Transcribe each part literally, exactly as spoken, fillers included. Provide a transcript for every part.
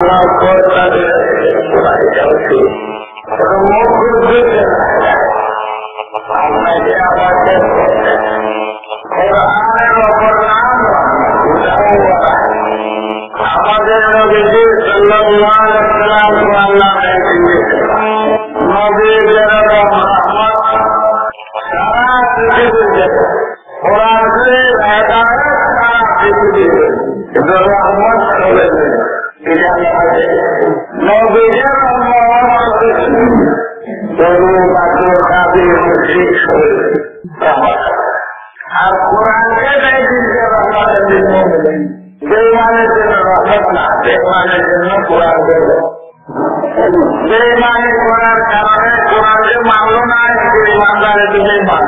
তারপর তাদের কোরআন কাউকে কোনো মুখ খুলতে দেয় না। আমরা যে আমাদের কোরআনের ওপর নাম, আমাদের নবীজি সাল্লাল্লাহু আলাইহি ওয়াসাল্লাম কোরআন নামে দিয়েছেন। নবী যেরকম রহমত সারা পৃথিবীর জন্য, কোরআন শরীফ হেদায়েত সারা পৃথিবীর জন্য, কিন্তু রহমত চলে যায়। এটা আল্লাহ পাকে নবীদের রহমত করেছেন। গরু, বাছুর, কাফির, মুশরিক সবাই রহমত। আর কোরআনকে তাই দিয়েছে রহমত লিল মুমিনিন। বেঈমানের জন্য রহমত না, বেঈমানের জন্য কোরআন দেবে। বেঈমানি করার কারণে কোরআনকে মানলো না, কিন্তু ইমানদারের জন্য ইমান।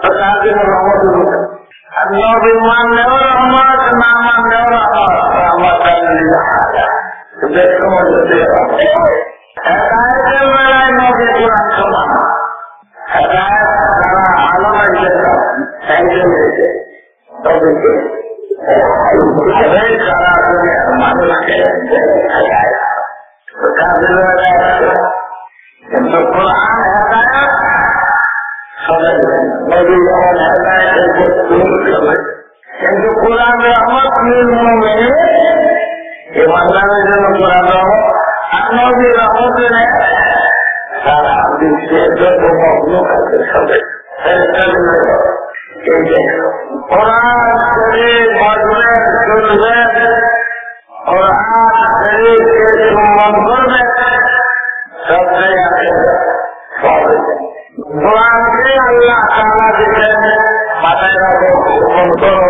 তো তার জন্য রহমত হলো। আর নবী মানলেও রহমত, না মানলেও রহমত, রহমত আল্লাহ। তো বেশ সময় যদি হেদায়েতের বেলায় নবী কোরআন সমান। হেদায়েত যারা আলো পাইছে, তাই জন্য হয়েছে। তবে কি? এই সারা দুনিয়ার মানুষকে হেদায়েত। কাফির হেদায়েত। কিন্তু কোরআন হেদায়েত সবাই জানে। নবী যেমন হেদায়েতের পথ তৈরি করে। কিন্তু কোরআন রহমত লিল মুমিনিন, ইমানদারের জন্য কোরআন রহমত, আর নবী রহমত দিলে সারা বিশ্বের যত মখলুক আছে সবাই। ফেরেশতাদের জন্য এই যে কোরআন শরীফ পড়বেন, শুনবেন, কোরআন শরীফকে চুম্বন করবেন, সবটাই আপনি পাবেন। কোরআনকে আল্লাহ তাআলা দিয়েছেন, মাথায় রাখো, চুম্বন করো,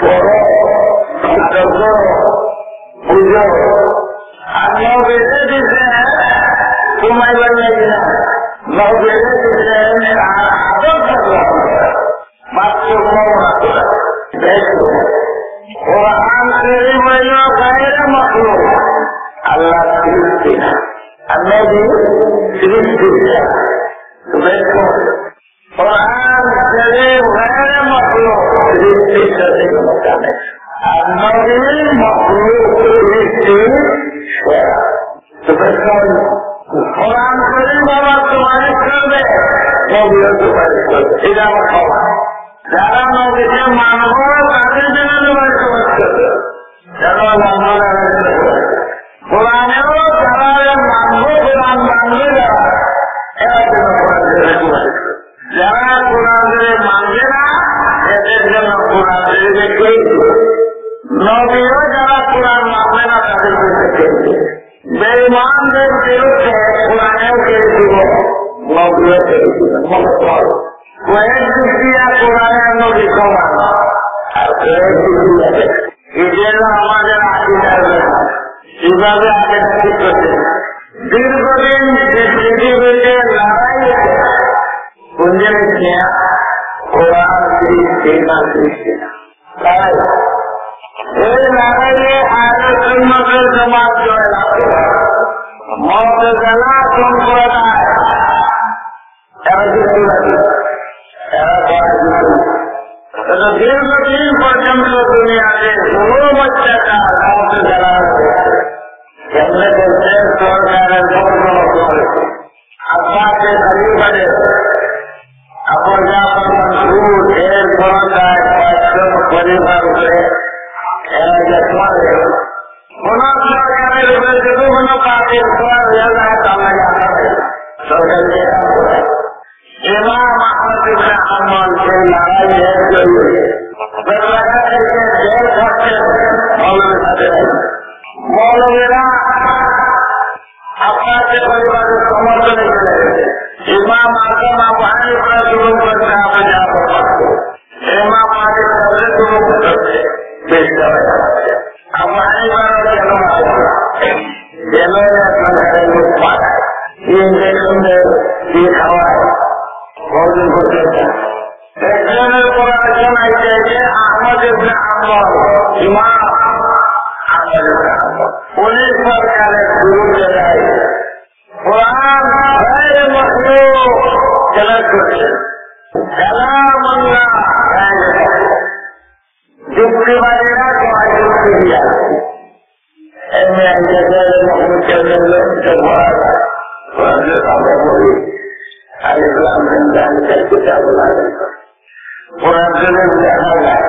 পড়ো, চিন্তা করো, বুঝো। আর নবীরে দিয়েছেন, ঘুমাইবার লাগি না, নবীরে দিয়েছেন, আর আদর করো। মাত্র কোনো না করে। দেখো, কোরআন শরীফ হইল গায়রে মখলুক, আল্লাহর সৃষ্টি না। আর নবী সৃষ্টি না। তো দেখো, কোরআন শরীফ গায়রে মখলুক, সৃষ্টির সাথে কোনো কানেকশন। আর নবী মখলুক, সৃষ্টি ছাড়া। তো বেশ সময় কোরআন শরীফ আবার সুপারিশ করবে, নবীও সুপারিশ করবে। এটা আমার কথা। যারা নবীকে মানবো, তাদের জন্য সুপারিশ করবে। যারা মানবো না, তাদের জন্য সুপারিশ করবে। কোরআনেও যারা মানবো, কোরআন মানবে যারা, এরা জন্য কোরআন শরীফ সুপারিশ করবে। যারা কোরআন শরীফ মানবে না, এদের জন্য কোরআন শরীফে কেউ নবীও যারা কোরআন মানবে না, তাদের জন্য কেউ বেঈমানদের বিরুদ্ধে কোরআনেও কেস দিব, নবীও কেস দিবেন। মনে করো, কয়েক যুগ দিয়া কোরআন আর নবী সমান, আর কয়েক যুগ দিয়া এই জন্য আমাদের আকিদার ব্যাপার। কিভাবে আকিদা ঠিক করতে? দীর্ঘদিন যে পৃথিবীতে লড়াই হয়েছে, কোন জিনিস নিয়ে? কোরআন সৃষ্টি না সৃষ্টি না। তাই এই লড়াইয়ে আহলে সুন্নাত ওয়াল জামাত জয়লাভ করে। মুতাজিলা সম্প্রদায়, এরা কিন্তু নাকি, এরা করা কিন্তু। তো দীর্ঘদিন পর্যন্ত দুনিয়াতে জুলুম অত্যাচার মুতাজিলা করেছে। কেমনে করছেন? সরকারের কোনো কোনো করে। আব্বাসের খলিফাদের আবু জাফর মনসুর, এর পরদায় পাঁচজন খলিফার উপরে এরা যখন কোনো সরকারের উপরে যদি কোনো পাপের সওয়াল হয়ে যায়, তাহলে সরকারকে ইমাম আহমদ ইবনে হাম্বল সেই লড়াইয়ে জয়ী হয়ে বেলঘাটা থেকে জেল খাটছেন মৌলভী সাহেব। মৌলভীরা আব্বাসের পরিবারের সমর্থনে চলে গেছে। ইমাম আজম আবু হানিফা জুলুম করতে হবে, যা করতে। ইমাম মালিক সাহেব জুলুম করতে। বেশ করে। আবু হানিফারও গেল না। গেল না, আপনার ঘরে লোক পাঠায়। কি ইঞ্জেকশন দেয়, কি খাওয়ায়, ভোজন করতে চায়। একজনের পর আরেকজন আইতে আইতে আহমদ ইবনে হাম্বল, ইমাম আহমদ ইবনে হাম্বল, উনি সরকারের বিরুদ্ধে যায়। কোরআন গায়রে মখলুক চ্যালেঞ্জ করছেন, কালামুল্লাহ গায়রে মখলুক। যুক্তিবাদীরা কয় যুক্তি দিয়া, এমনি আইতে কোরআন শরীফ আমরা পড়ি, আলিফ লাম মিম যালিকাল কিতাবু লা রাইবা ফিহি। কোরআন শরীফ দেখা যায়,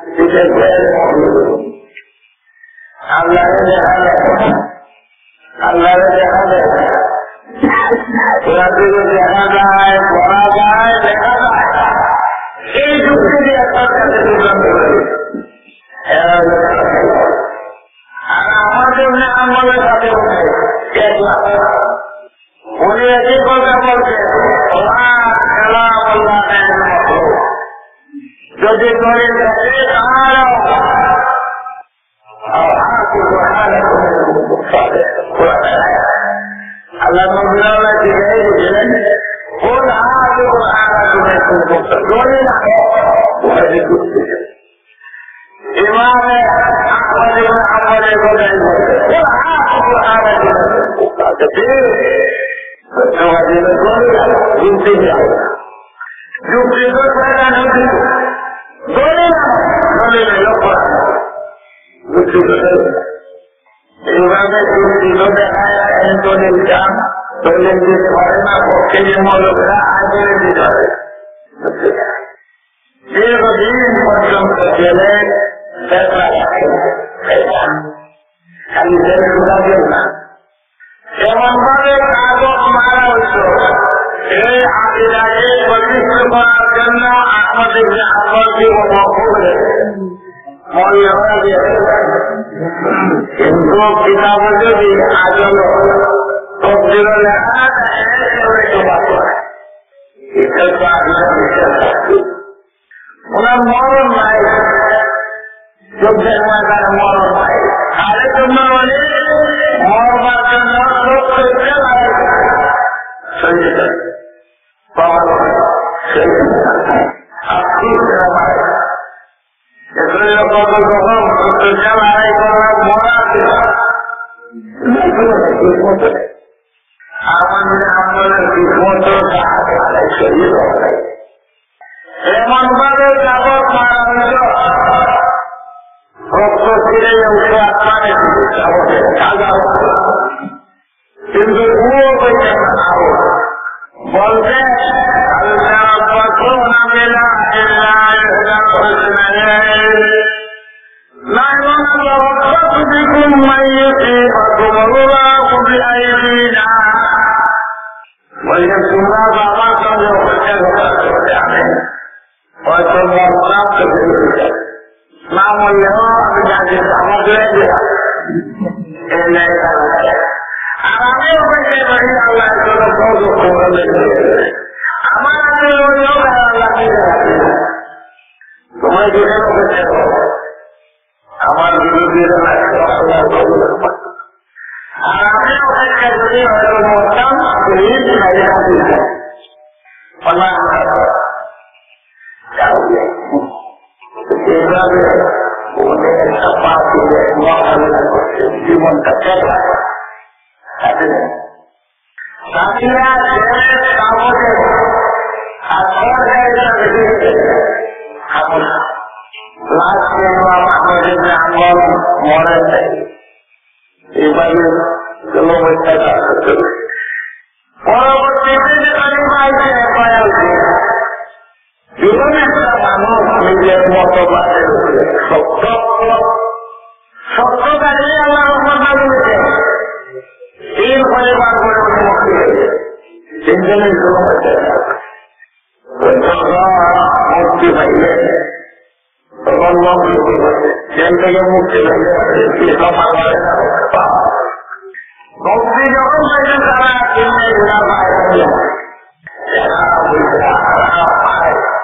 এটা কোরআন শরীফ। আল্লাহরে দেখা যায়, আল্লাহরে দেখা যায়, কোরআন শরীফ দেখা যায়, পড়া যায়, দেখা যায়। এই যুক্তি দিয়ে একটা কাছে প্রোগ্রাম করে। আর আমাদের না আমলের সাথে বলছে, এক লাখ। উনি একই কথা বলছেন, "ওমা কালামুল্লাহ গায়রুল মাখলুক।" যদি ধরে দেখে, তাহলে আল্লাহ নবী আল্লাহ জিজ্ঞাসা করেছিলেন, "কুল হাতু বুরহানাকুম ইন কুনতুম সাদিকিন।" ইমাম আহমদ ইবনে হাম্বল এই কথাই বলছেন, "কুল হাতু বুরহানাকুম ইন কুনতুম সাদিকিন।" যুক্তি দেওয়া। যুক্তি তো শয়তান, যুক্তি তো। দলিল আনো, দলিল এলো কোরআন। যুক্তি তো। এইভাবে যুক্তি তো দেখায়, এখন দলিল চান, দলিল দিতে পারে না, পক্ষে যে মৌলবীরা আগে দিতে পারে। দীর্ঘদিন পর্যন্ত জেলে বেতলা খাইছে। খালি জেল ঢুকা জেল না। এমন ভাবে কাগজ মারা হইত, এই আকিদাকে প্রতিষ্ঠিত করার জন্য আহমদ ইবনে হাম্বল জীবন মকবুল হয়েছে। মৌলভী হয়ে গিয়েছে। কিন্তু কিতাবে যদি আজল তকদির লেখা থাকে, একেবারে জবাব করে। এটা তো আকিদা বিশ্বাস আছে। ওনার মরণ নাই, যুদ্ধের ময়দানে মরণ নাই। খালিদ ইবনে ওয়ালিদ মরবার জন্য সত্তর জন লড়াই করছে। শহীদ হয়ে। বাবা, শহীদ হয়ে। আর ঠিক তারা মারে। এগুলো কত রকম সত্তর জন লড়াই করলে মরা ছিল। আমার মনে হয় আমলের বিপদ সাহায্য শহীদ হয়ে। এমন ভাবে কাগজ মারা হইল, রক্ত ছিঁড়ে উঠে আসমানে, কাগজের সাদা রক্ত। কিন্তু কুয়ো বলতে না, আরো বলতে, "هل تربصون بنا إلا إحدى الحسنيين، نحن نتربص بكم أن يصيبكم الله بأيدينا।" বলছে, "তোমরা তো আমার সঙ্গে অপেক্ষা করতে হবে, আমি হয়তো মরতাম তো ফিরে যাই। না মরলেও আমি জানি আমার জন্য এই ন্যায় কাজ করে।" আর আমি অপেক্ষা করি, আল্লাহ কোনো বড় খবর নেই। আমার আগে ওই লোক আর আল্লাহ কি জানে? তোমরা যেখানে অপেক্ষা করো, আমার বিরুদ্ধে লাগছে, আল্লাহ বলবে। আর আমি অপেক্ষা করি, হয়তো মরতাম, শহীদ, নাইলে হাদিস। আল্লাহ আকবার। এইভাবে উনি একটা পাপীরে মোকাবেলা করছে, জীবনটা চলে। সাথীরা জেলের কাপড়ে আর পর্যায়ে তাদের হামলা। লাস্টে ইমাম আহমদ ইবনে হাম্বল মরে যায়। এইভাবে চলো অবস্থা কাজ করতে। পরবর্তীতে যে খলিফা আইছে, কয়েক জীবনে একটা মানুষ নিজের মতবাদের উপরে সত্য, সত্য থাকলে আল্লাহ রহমত নাজিল হয়েছে। তিন খলিফার পরে উনি মুক্তি হয়েছে। তিনজনের জন্য হয়েছে। ওই তখন মুক্তি পাইলে তখন মুক্তি হয়েছে। জেল থেকে মুক্তি পাইলে কি সম্মান করে না? মুক্তি যখন পাইছে তারা তিনটে গুণা পায়। এরা বুঝে, এরা পায়।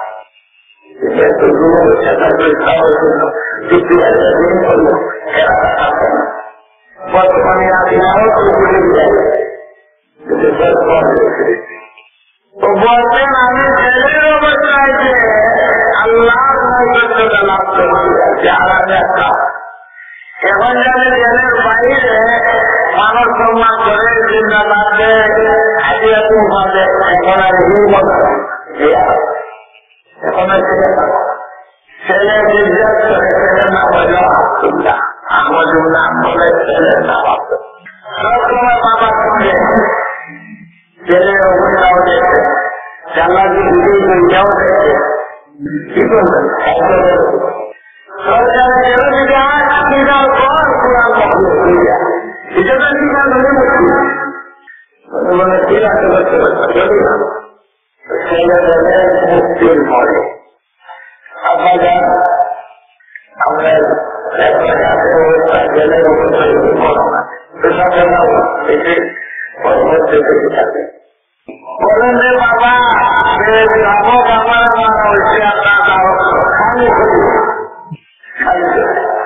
বর্তমানে আদিনা তো বলতেন, "আমি জেলের অবস্থায় যে আল্লাহর নৈকট্যতা লাভ করছি, আর কি আরামে একটা।" এখন যাবে জেলের বাইরে, মানুষ সম্মান করে, জিন্দাবাদ দেয়, হাজিরা তুলবা দেয়, এখন আর হিম্মত নেই। এখন আর কি ব্যাপার? ছেলে জিজ্ঞাসা করে, ছেলের নাম হইল আব্দুল্লাহ। আহমদ ইবনে হাম্বলের ছেলের নাম আব্দুল্লাহ। সব সময় এটাও দেখে। কি করবেন? সরকারে কেন দিবে? আর স্বীকার কর, কোরআন মখলুক হয়ে যায়। এটা তো স্বীকার করে মুক্তি। মানে, ঠিক আছে, বুঝতে পারছি, চলি না। সেটা গেলে মুক্তির পরে। আপনারা, আমরা এক জায়গাতে অবস্থা গেলে অবস্থা যদি বড় না, সেটা গেল, এটি পরবর্তীতে কি থাকে? বলেন, "রে বাবা, যে যুবক আমার মারা হয়েছে, আপনার কারো খালি করি, খালি করি।"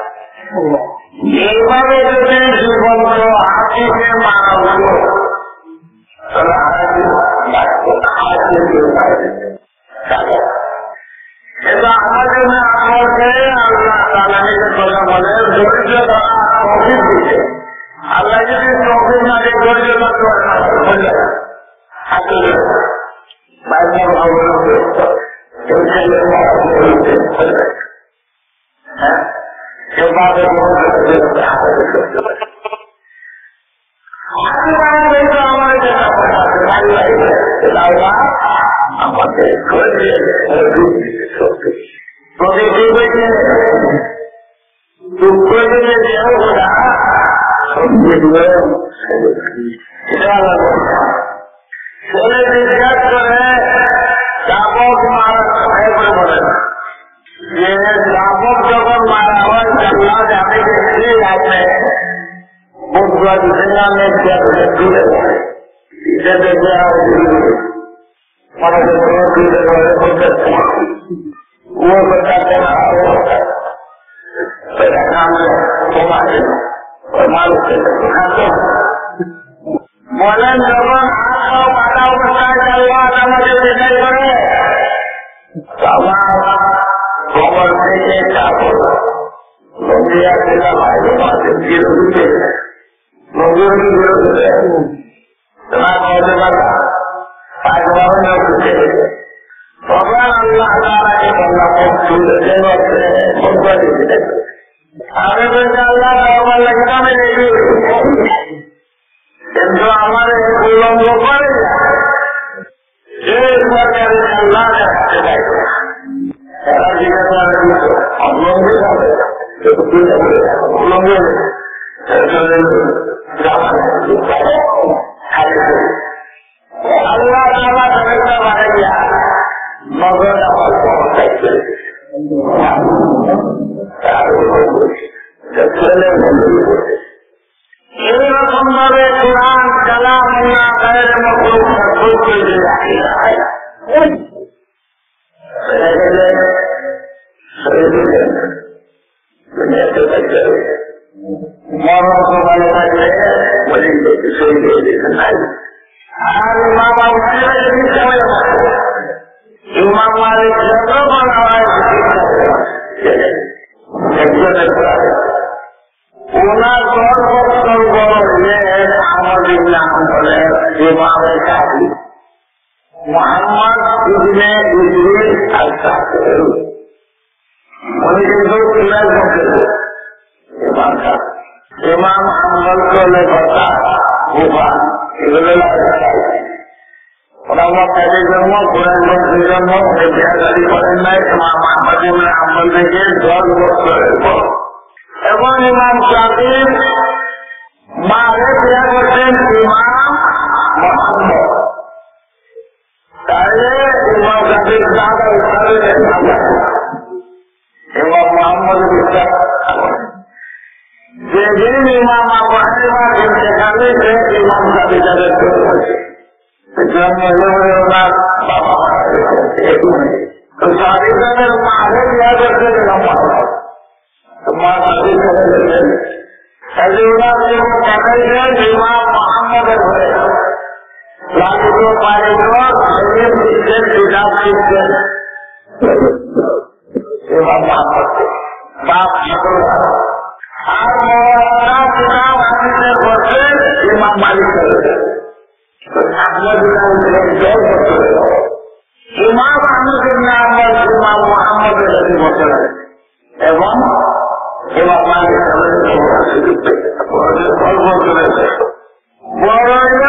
এইভাবে যদি জীবন্ত হাতিকে মারা হতো, তাহলে আজ, আজ, আজ কিন্তু আমার জন্য আপনাকে আল্লাহ তাআলা নিজের কথা বলে ধৈর্য ধরা তৌফিক দিতে। আল্লাহ যদি তৌফিক না দিয়ে ধৈর্য ধরতে পারে না, বললে আসলে বাইরে অবলম্বন করতে, এই ছেলে মা বলবে, হ্যাঁ? কেউ বাপের মতো করে আমাদের ধৈর্য, আমাদের ধৈর্য। প্রতিটি হইতে দুঃখ দিলে যেও খোদা, সত্যি দিলে এটা আলাদা কথা। ছেলে জিজ্ঞাসা করে, "যুবক মারা", এরপরে বলেন যে যুবক যখন মারা হয়, আল্লাহ জানে যে কি আপনি বদুয়া দিচ্ছেন না, আমি দূরে বলে। এটা দেখে আর মনে করতে হবে, দূরে বলে বলতে হবে। ও কথা কেন? সেটা কাম তোমার, ওই মানুষকে তো খাতে হবে। বলেন, যখন হাত পাও বাঁধা অবস্থায় আল্লাহ আমাদের বিদায় করে, আমার কবর থেকে কাপড় লম্বিয়া দিলাম, বাইরে মাঝে বিরোধী, লম্বিয়া বিরোধী। তোমার কবর পাঁচ বারো না উঠে। তখন আল্লাহ তাআলাকে বললাম, "মুখ তুলে দেন, মুখ করে দিতে।" আমি বলছি, "আল্লাহ, আমার লাগি তো আমি রেডি।" কিন্তু আমার এই উলঙ্গ করে এই সরকারি আল্লাহ দেখাতে পারে। তারা জিজ্ঞাসা করে, "অবলম্বী হবে?" তো তুই হবে, অবলম্বী হবে। তাহলে যাওয়া যায়। খালি করে। আল্লাহ তাআলা ফেরেশতা পাঠাইয়া নজর আমার ক্ষমতায় চলে। তার উপর বসে। এইরকম ভাবে কোরআন কালামুল্লাহ গায়রে মখলুক সাব্যস্ত হয়ে যায়। মরণ তো ভালো থাকলে ওই দিন তো শহীদ হয়ে যেতে নাই। আর ইমাম আবু হানিফা যদি ইচ্ছা হয়ে থাকে, ইমাম মালিক যত বলা হয়, একজনের পরে ওনার দশ বছর বড় হইলে আহমদ ইবনে হাম্বলের ইমামে কাজী মোহাম্মদ ইবনে ইদ্রিস আল শাফিঈ। উনি কিন্তু কুরাইশ বংশের ইমাম সাহেব। ইমাম হাম্বল চলে কথা কুফা, এগুলো লাগে। ওনার মক্কাতে জন্ম, কুরাইশ বংশে জন্ম, উনি বিয়া শাদী করেন নাই। ইমাম আহমদ ইবনে হাম্বল থেকে দশ বছরের পর। এবং ইমাম শাফির মারে বিয়া করছেন ইমাম মোহাম্মদ। তাহলে ইমাম শাফির দাদা হিসাবে ইমাম মোহাম্মদ ইসলাম। যেদিন ইমাম আবু হানিফা ইন্তেকাল হয়েছে, ইমাম শাফি তাদের জন্ম হয়েছে। জন্ম হয়ে ওনার বাবা মারা গেছে, এরকম। তো শাফি তাদের মারে বিয়া করছেন ইমাম মোহাম্মদ। তো মা শাফি তাদের জন্য। তাহলে ওরা যখন পাঠাইলেন ইমাম মোহাম্মদের ঘরে, লালিত পালিত, এলিম শিখছেন, কিতাব শিখছেন। ইমাম আহমদ, বাপ আব্দুল্লাহ। আর মৌলানা কিতাব হাদিসের মধ্যে ইমাম মালিক সাহেব। আহমদ ইমাম ছিলেন দশ বছরের। ইমাম আহমদ ইবনে হাম্বল ইমাম মোহাম্মদের কাছে বছর এবং ইমাম মালিক সাহেবের দশ বছরের। বড় হইল,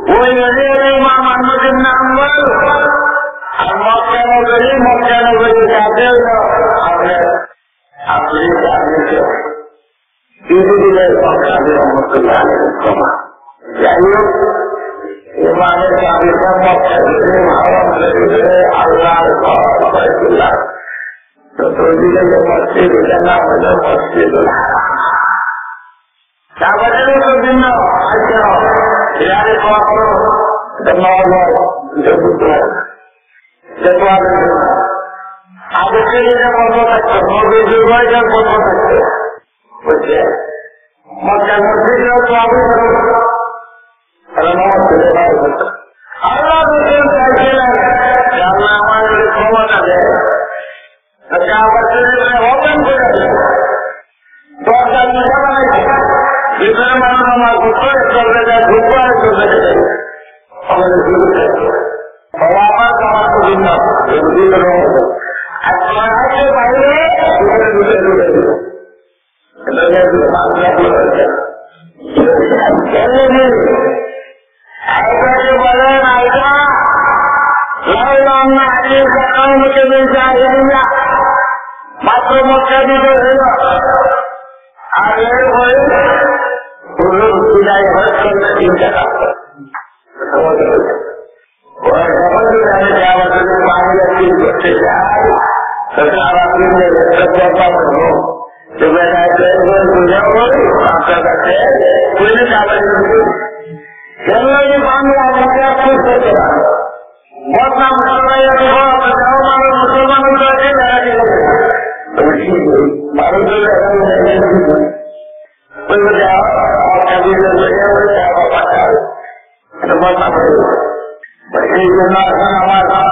ওই নদীর ইমাম আহমদ ইবনে হাম্বল ইমাম শাফি রহমতুল্লাহ আলাইহির কথা। যাই হোক, ইমামে শাফি সাহেব মক্কা শরীফ, হারাম শরীফে আল্লাহর ঘর বাইতুল্লাহ, তো তৈরি হলো মসজিদ, এটার নাম হলো মসজিদুল হারাম। কাবা শরীফের জন্য আজকে ইয়ারে কখনো এটা নগর, এটা বুঝতে হবে। এটা তো আগে ছিল না। আগে ছিল এটা বন্ধ থাকতো, নবীর যুগে এটা বন্ধ থাকতো। বুঝছে? মক্কার মসজিদটাও তো আগে ছিল। তারা নমাজ পড়ে বার করতো। আল্লাহ রসুল চাইছিলেন যে, "আল্লাহ, আমার যদি ক্ষমতা দেয়, তো কাবা শরীফ open করে দেয়।" দরজা নিশা বানাইছে। ভিতরে মানুষ নমাজ পড়তো, এক দরজা যায় ঢুকবো, আরেক দরজা যায় বেরোবো। আমাদের ভিতরে থাকতো। বাবা, আমার তো ভিন্ন। ভিতরে নমাজ পড়তো। আর বাড়িতে বাইরে, ভিতরে ঢুকে ঢুকে দিল। এটা নিয়ে একটু মামলা করেছে। কেন নেই? আল্লাহকে বলেন, "আল্লাহ, লাউলা আন্না হাদিসা কাওমিকা মিন জাহিলিয়া।" মাত্র মক্কা বিজয় হইল, আর এর পরে হুজুর বিদায় হজ করতে চিন্তা করতে। ওরা যখন যদি আমি কাবা শরীফ পানি একদিন করতে যাই, তো কাবা শরীফের একটা কথা বলবো, তো বেটা, একজন দুজন বলি, আপনার কাছে, বুঝলি, কাবা শরীফ। কেন এই বাংলা আমি আর কি করতে পারবো? বদনাম ছড়াইয়া দিব, যাও, মানুষ মুসলমান হয়েছে, তারা কি করবে? তুমি কি বলি? মানুষ তো এখন বলবে, "যাও, আমার কাছে বলবে, যাও, বাবা, যাও।" এটা বদনাম হয়ে গেল। এই জন্য এখন আমার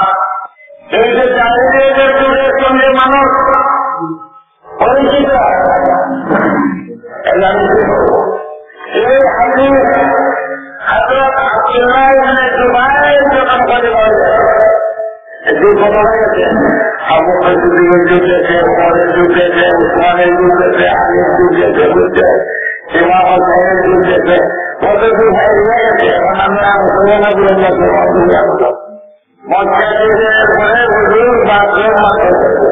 এই যে জাহিলিয়াতের যুগের সঙ্গে মানুষ পরিচিত, এই হাদিস হযরত আব্দুল্লাহ ইবনে জুবাইর যখন বলে, বলে, এই যে কথা হয়ে গেছে, আবু বকর সিদ্দিকের যুগ গেছে, ওমরের যুগ গেছে, উসমানের যুগ গেছে, আলীর যুগ গেছে, বুঝছে? ইমাম হোসেনের যুগ গেছে, কত যুগ হয়ে গেছে, এখন আমরা মুসলমান বলে মুসলমান দুনিয়া মতো। মক্কা শরীফের পরে হুজুর বাথরুম মাত্র।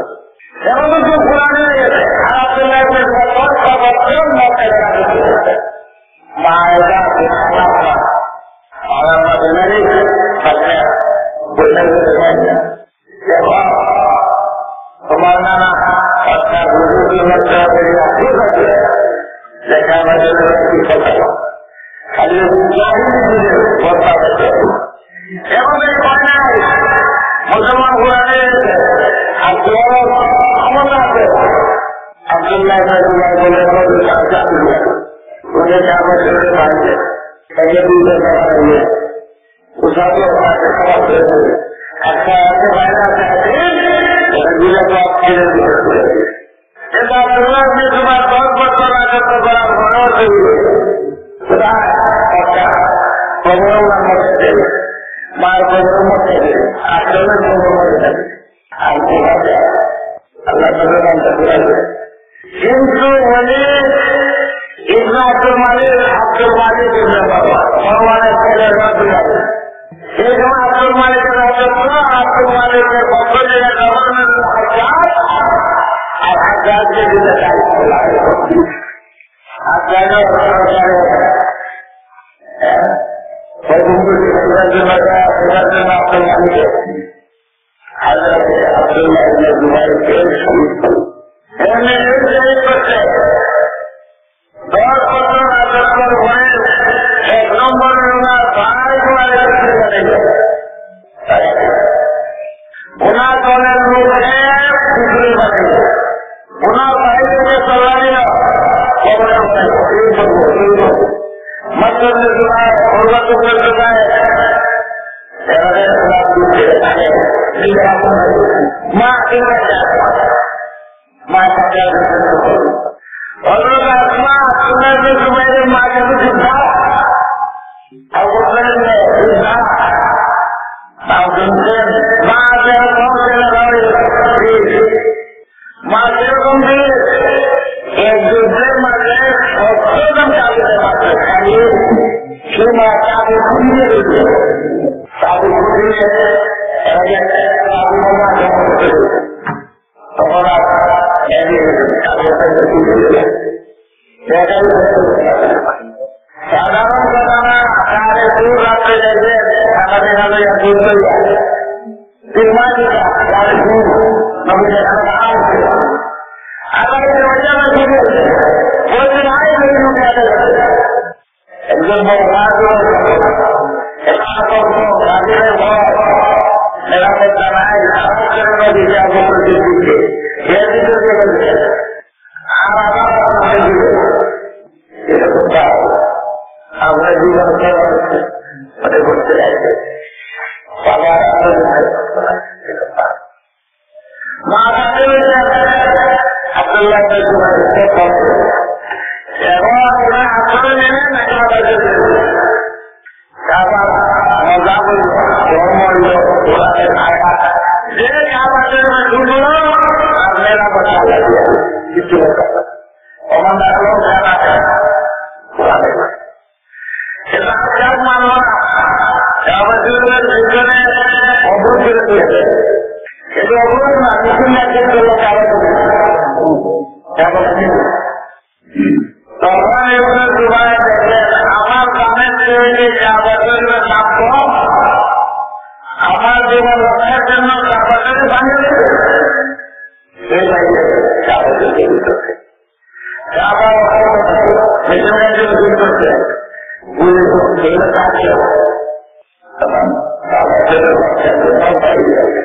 এখন তো কোরআনে গেছে, আর আব্দুল্লাহ ইবনে জুবাইর দশ বছর মক্কা যারা করতে করতে। মা এটা, পিতা, মা, মা। আমার মা দুজনেই বাচ্চা, বসে বসে খায় না। দেখো, তোমার নানা, অর্থাৎ হুজুর কি মাত্র বেরিয়ে আসতে পারবে? দেখা আমাদের কি কথা। খালি জাহিলি যুগের কথা বলতে। এখন এই ভয় নাই, মুসলমান কোরআনে এসে, আর তোমার ক্ষমতা আছে। আব্দুল্লাহ ইবনে জুবাইর বলে, "আমাদের কাছে আছে।" বলে, "যা আমার সঙ্গে বাড়িতে।" তাকে দুই টাকা বাড়িয়ে। উসাদে ওখানে সমাজ হয়েছে। একটা আছে, বাইরে আছে, আছে। ওটা দুইটা সব ছেড়ে দিয়ে চলে গেছে। কিন্তু আব্দুল্লাহ ইবনে জুবাইর দশ বছর রাজত্ব করার পরেও সেই কোথায়? মক্কা। কবরও আর মক্কা ছিল। মার কবরও মক্কা ছিল। আব্দুল্লাহ কবর মক্কা ছিল। আর কোথায়? আল্লাহ তাআলা নামটা ঘুরাবে। কিন্তু ওয়ালিদ ইবনে আব্দুল মালিক, আব্দুল মালিক ইবনে মারওয়ান, মারওয়ানের ছেলে আব্দুল মালিক। এই সময় আব্দুল মালিকের রাজত্ব, আব্দুল মালিকের পক্ষ থেকে গভর্নর হাজ্জাজ, আর হাজ্জাজকে দিতে চাই। হাজ্জাজের সরকারে, হ্যাঁ, ওই বন্ধু যে সুরাজের মাঝে, সুরাজের মাধ্যমে আমি দেখছি। হযরত আব্দুল্লাহ ইবনে জুবাইরকে শহীদ করে। এমনি শহীদ করছে। দশ বছর রাজত্বর পরে এক নম্বরে ওনার ভাই ওনার নেতৃত্ব দিল। ওনার দলের লোককে বিদ্রোহী বানিয়ে ওনার বাড়ি থেকে সরাই দিল। কবরে বলে, "এই করবো, এই করবো।" মসজিদে জুবাইর, উরওয়াতুল জুবাইর, এভাবে ওনার দুঃখে থাকে। মা, মা, হযরত আসমা, আব্দুল্লাহ ইবনে জুবাইরের মা কিন্তু বৃদ্ধা। আবু বকরের মেয়ে বৃদ্ধা। তাও শুনছেন, মা যেরকম ছেলে হয়, মা যেরকম বীর, এক যুদ্ধের মাঝে সত্তর জন কাফিরকে মারতে খালি, সে মা কাফির খুঁজে দিল। কাফির খুঁজে, এরা যে কাফির মা যখন তখন আর এমনি কাফির খুঁজে দিল। সেটাই হচ্ছে একজন বড় ওয়াজ করে, একটা বড় গাড়ি নিয়ে বড়, এরা বলতে নাই, আমার জন্য দিতে হবে, দিতে। এর ভিতরে দিয়ে বলতে, আর আমার সামনে দিবে। এরকম তাও আমরা জীবন চলার মনে করতে লাগে। বাবা, মা বাপের আব্দুল্লাহ ইবনে জুবাইর। এখন ওরা আশ্রয় নেবেন না কাবা শরীফে? কাবার মজা হইল, ধর্ম হইল, কোরআনের আয়াত। যে কাবা শরীফে ঢুকলো, আর মেলা বসা লাগে, কিছু হতো না। ওমান রাখলো, জানা যায়। কোরআনের আয়াত। এটা আজাদ মানব না। কাবা শরীফের ভিতরে অবরোধ করে দিয়েছে। এটা অবরোধ না, মিছিল না, কিন্তু হলো কাবা শরীফ। কাবা শরীফ। তখন ইবনে জুবাইর দেখলেন, আমার দামের চেয়ে যে কাবা শরীফের দাম কম, আমার জীবন রক্ষার জন্য কাবা শরীফ ভাঙিয়ে দিবে। এই ভাই কাবা শরীফের ভিতরে। কাবা ওখানে মিশনারি শুরু করছে। পুলিশ ও জেলে থাকছে। তখন কাবা শরীফের রক্ষার জন্য বাইরে যাবে।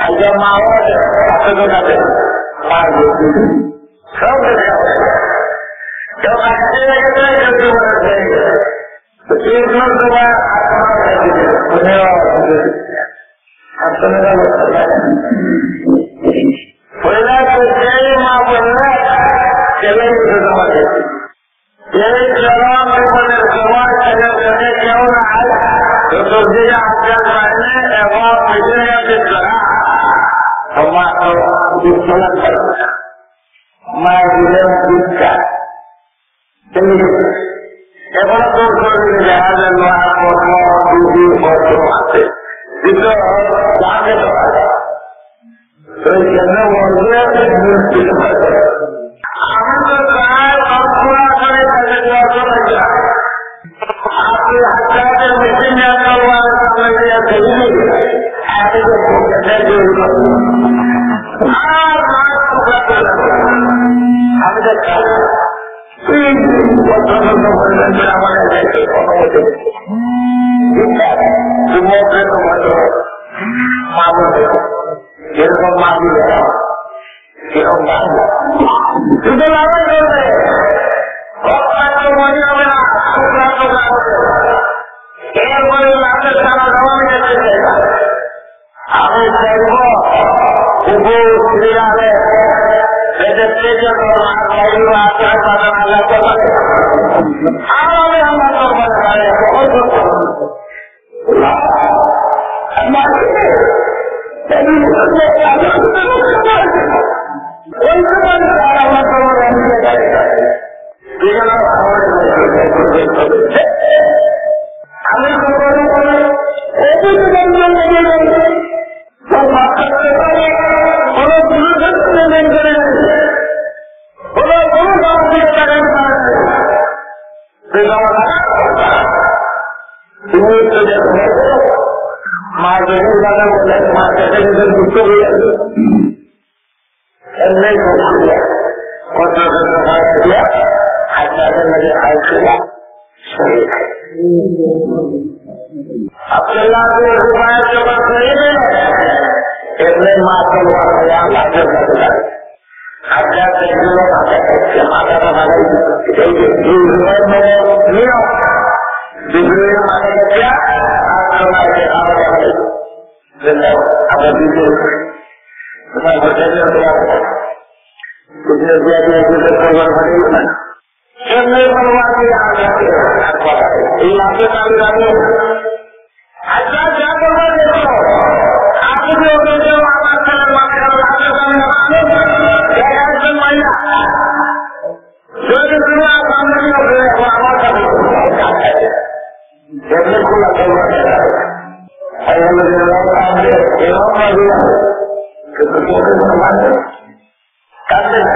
আজকে মা বাবা আছে, আছে তো তাদের মা বাবা। সব দেখে হবে। কেউ আসতে লেগে যায়, কেউ জীবনে হয়ে গেছে। তো এই জন্য তোমার আত্মা হয়ে গেছে। ধন্যবাদ। আত্মা হয়ে গেল। পয়লা তো সেই মা বললে, ছেলে উঠে তোমার কাছে। এই চরম বিপদের সময় ছেলের কাছে কেউ নাই, তো তসবিহ আব্দুল মাইনে এবং মিশনারিদের দ্বারা তোমার তো বিশ্বনাথ করবে না। মা দিলেন শিক্ষা। এখন তো শরীরে দেখা যায় লোহার কর্ম, রুটি, কর্ম আছে। কিন্তু জানে তো আছে। তো এই জন্য বলছে, আমি তো প্রায় সব পুরা করে তাকে দোয়া করে যাই। আপনি হাজারের বেশি নিয়ে তলোয়ার সামনে দিয়ে দেখবি, আমি তো বুকে দেখবি। আর মাছ টুকরা করে দেবো। আমি তো খাবো। এই পর্যন্ত বলবেন যে আমার কাছে কোনো মতে নেই। ঠিক আছে? তুমি ওকে তো বলো, মা বলবে, এরকম মা দিবে না। এরকম মা দিবে না। শুধু লড়াই করবে, রক্তাক্ত মনে হবে না, টুকরা টুকরা হবে। এরপরে লাশের সারা জবান গেছে। আমি দেখব, কুকুর, বিড়ালে, এদের থেকে তো আর বাইরে আসে, তাদের আলাদা করে। আর আমি আমার দরবারে দাঁড়িয়ে কখন করব? না, আমার ওই সময় আর আমার দরবারে আমি দাঁড়িয়ে। আমি তো মনে করি, এই যে তোমার জন্য যে বলছি, তো মাথার ব্যাপারে কোনো গুরুত্ব নেই, কোনো, কোনো কারণ দিয়ে তারা পারে না। তুমি তো দেখো, মা যদি কথা বলে, মা যদি দুঃখ হয়ে যাবে। এমনি কত কত হয় দিয়া, হাজারের মধ্যে হয় কিনা, শহীদ। আব্দুল্লাহ বিন জুবাইর যখন শহীদ হলেন, এমনি মা তলোয়ার হয়ে আল্লাহর কাছে দাঁড়ায়। হাজার দেখলো মাথা কাটছে, মাথাটা ফাটাই দিল। এই যে দুই জুবাইর মানে নিয়ম, দুই জুবাইর মাথা কাটছে, আর তোমার যে আলাদা হয়ে গেল। আবার দ্বিতীয়, তোমার হোটেলে তোমার, তুমি যদি আপনি একজনের পরিবার পাঠিয়ে না, এমনি পরিবার দিয়ে আর যাচ্ছে, আর কথা নেই। এই লাশে তাহলে জানো, আচ্ছা, যা করবার দেখো, আপনি যদি ওদেরকে আমার ছেলের মাথায় লাশে জানি না, আমি, এরা একজন মহিলা। যদি তুমি আর সামনে দিয়ে আসো, এখন আমার কাছে এমনি খোলা খবর আছে। আলহামদুলিল্লাহ, কাঁদে, এরকম না দিলাম। কিন্তু চোখে কোনো পানি নেই। কাঁদে না।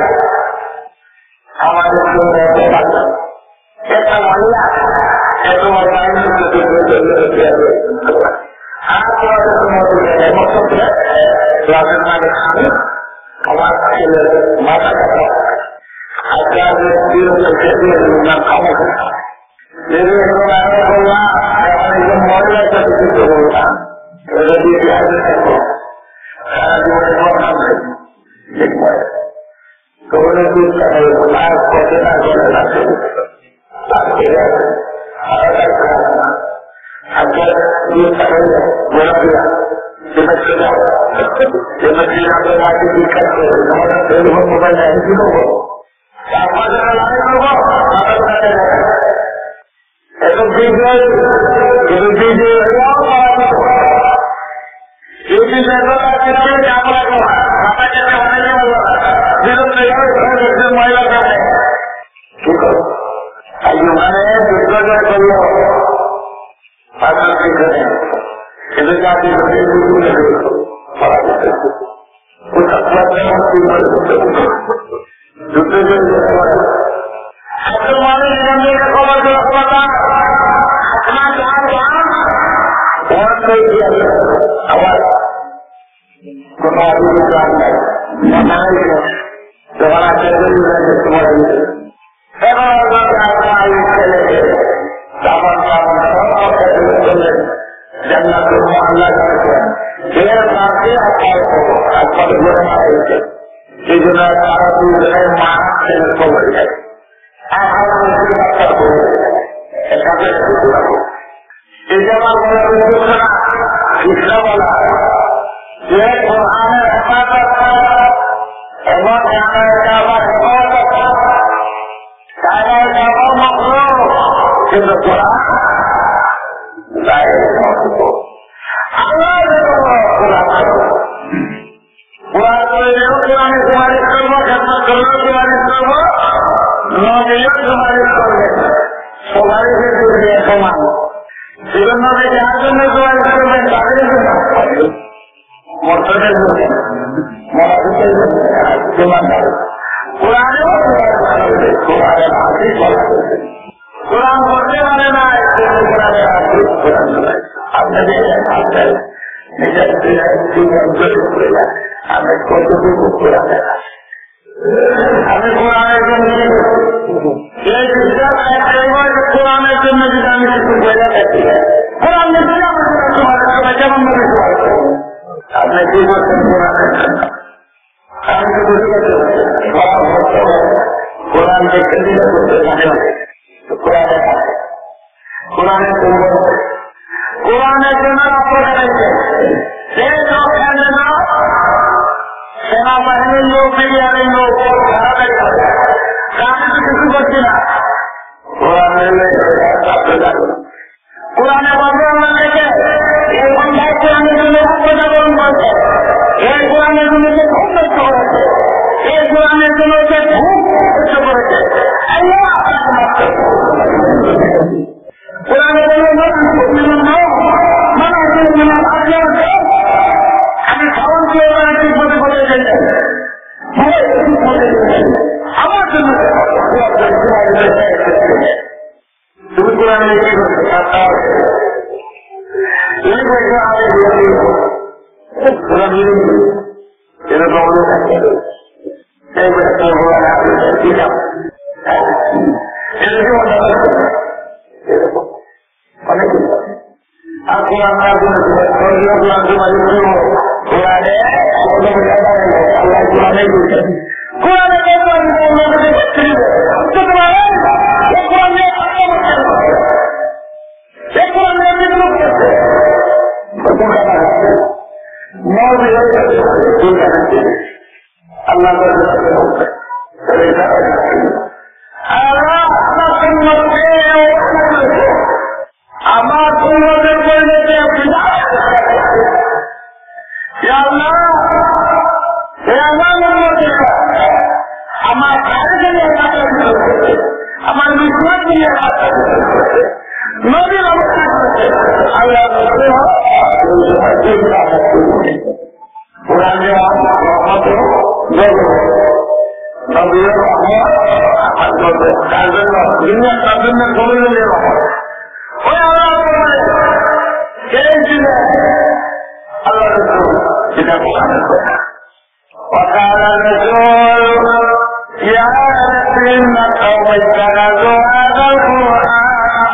আমাদের জন্য এত ভালো। এটা মহিলা, এত মহিলা, আমি তো চোখে চোখে চোখে চোখে আর তোমাদের জন্য মতো করে, তোমাদের মানে আমি, আমার ছেলের মাথা কথা। আজকে আমি প্রিয় ছেলেদের নাম ক্ষমা যদি একজন আরো বললাম, এখন একজন মহিলার সাথে কিছু বললাম, এটা দিয়ে কি আসবে? সারা জীবনে কোনো কাজ নেই। ঠিক নয়। তখন একটু তাদের লাভ করতে না করে না করে। আর ঠিক আছে। আর একটা কাজ না। আচ্ছা, দুধ খাবে, গোলা দিয়া। যেটা খেয়ে যাও। যেটা খেয়ে যাও, তাকে জিজ্ঞাসা করবে। তোমার কাছে টেলিফোন মোবাইল নাই, আমি কি করবো? তারপর যেটা লাভ করবো, তাদের কাছে যাবে। এখন বিজয়, কিন্তু বিজয় হলেও পরাজিত। যদি বেতন আর কিভাবে কাম লাগবো না, বাবা যেতে হবে না, বিরোধ তৈরি হবে, ধরে দেখবেন মহিলার কাছে। কি করবো? আর মানে যুদ্ধ জয় করলো, পাঁচশো ঠিক করে। কিন্তু জাতি ধরে যুদ্ধ করে পরাজিত। ওটা প্রথম কি করে? যুদ্ধ করে যেতে পারে। আব্দুল মালিক এখান থেকে খবর পেল, খবরদার, আপনার যার যান, ওর তো কি আছে? আবার কোনো অভিযোগ আর নাই। মনে হয় যে যখন আশ্চর্য হয়ে যায়, তোমার এই এখন আল্লাহ তাআলা এই ছেলেকে দামান দামান সব কথা দিয়ে বললেন, জান্নাতুল মুআল্লা করেছেন। এর বাদে আপনার খবর, আপনাদের ঘরে মারা গেছে। এই জন্য তারা দুজনের মা ছেলের খবরে যায়। আর আমরা যদি বাচ্চার খবরে যাই, এর সাথে একটু দূর রাখো। এই যে আমার বলার উদ্দেশ্য না, ইসলাম বলা, যে কোরআনের হেফাজত এবং জানায় কাবার হেফাজত, জানায় কাবার মখলুক, কিন্তু কোরআন গায়রে মখলুক। আল্লাহ যত বড় কোরআন, কোরআন তৈরিও কোরআনে সুপারিশ করবো, খেদমত করলেও সুপারিশ করবো, নবীও সুপারিশ করবে। সুপারিশের যোগ্য সমান। সেজন্য যে যার জন্য সুপারিশ করবেন, তাদের জন্য, মুরতাদের জন্য, মুনাফিকের জন্য, ইমানদার। কোরআনেও সুপারিশ করবে, কোরআনে হাদিস বলা হয়েছে। কোরআন পড়তে পারে না, কিন্তু কোরআনে হাদিস, কোরআন নয়। আপনাদের একটা ভাষায় নিজের বিধান জীবন তৈরি করে না। আমি কতটুকু কোরআনে আছি? আমি কোরআনের জন্য এই বিশ্বাস রাখতে হবে যে কোরআনের জন্য যদি আমি কিছু বলে থাকি, কোরআন নিশ্চয়ই আমার জন্য তোমার জন্য কেমন ভাবে সহায় করবে? আপনি কি করছেন কোরআনের জন্য? আমি তো বুঝে গেছি, কোরআন পড়তে হবে, কোরআন দেখতে দিলে করতে হবে। তো কোরআনের কাছে, কোরআনের জন্য, কোরআনের জন্য রক্ত ঝরাইছে। সেই লোক কেন যেন সেনাবাহিনীর লোক, মিডিয়ার লোক, তাড়াতাড়ি করে। আমি তো কিছু করছি না। কোরআন নিলে ছাত্র জাগরণ। কোরআনে বলবে আমাদেরকে, এই সন্ধ্যায় কোরআনের জন্য রক্ত ঝরাইছে, এই কোরআনের জন্য যে খুন নষ্ট করেছে, এই কোরআনের জন্য যে ভূত নষ্ট করেছে, আল্লাহ আপনাকে মাফ করবে। কোরআনে বলবে, "মান হুয়া মিনাল মাউত, মান হুয়া মিনাল আহইয়া।" আমি সাউন্ড দিয়ে ওরা ঠিক মতো বলে যাই। আমার জন্য তুমি কোরআনে কি করছো? তুমি কইছো আমি কোরআন, এরকম লোক আছে। এই বলে তোর বলা না, ঠিক আছে। এরকম অনেক কিছু। আর কোরআন না শুনে তোমার সঙ্গে কোরআন তোমার স্কুল কোরআনে, আল্লাহ কোরআনে বলছেন। কোরআনে বলছেন, আল্লাহ কাছে করতে দিবে। তো তোমার এই কোরআন নিয়ে কথা বলছেন। এই কোরআন নিয়ে বিদ্রোহ করছে। কোন কথা হচ্ছে? মৌলভী হয়ে গেছে। কোন কথা হচ্ছে? আল্লাহ তাআলা বলছেন, আল্লাহ আপনার সুন্নতকে আমার সুন্নতের পরিণতি আপনি জানেন। ইয়া আল্লাহ, হে আমার উম্মতেরা, আমার ভাইকে নিয়ে কাজ করতে, আমার বিশ্বাস নিয়ে কাজ করতে, নবীর অবস্থা করতে, আল্লাহ নবী হোক, কোরআনে রহমত, নবীর রহমত, আর কার জন্য? দুনিয়া কার জন্য? নবীর রহমত। ওই আল্লাহ বলে, সেই দিনে আল্লাহ রসুল সেটা কোরআনে বলে। وقال الرسول يا رب إن قومي اتخذوا هذا القرآن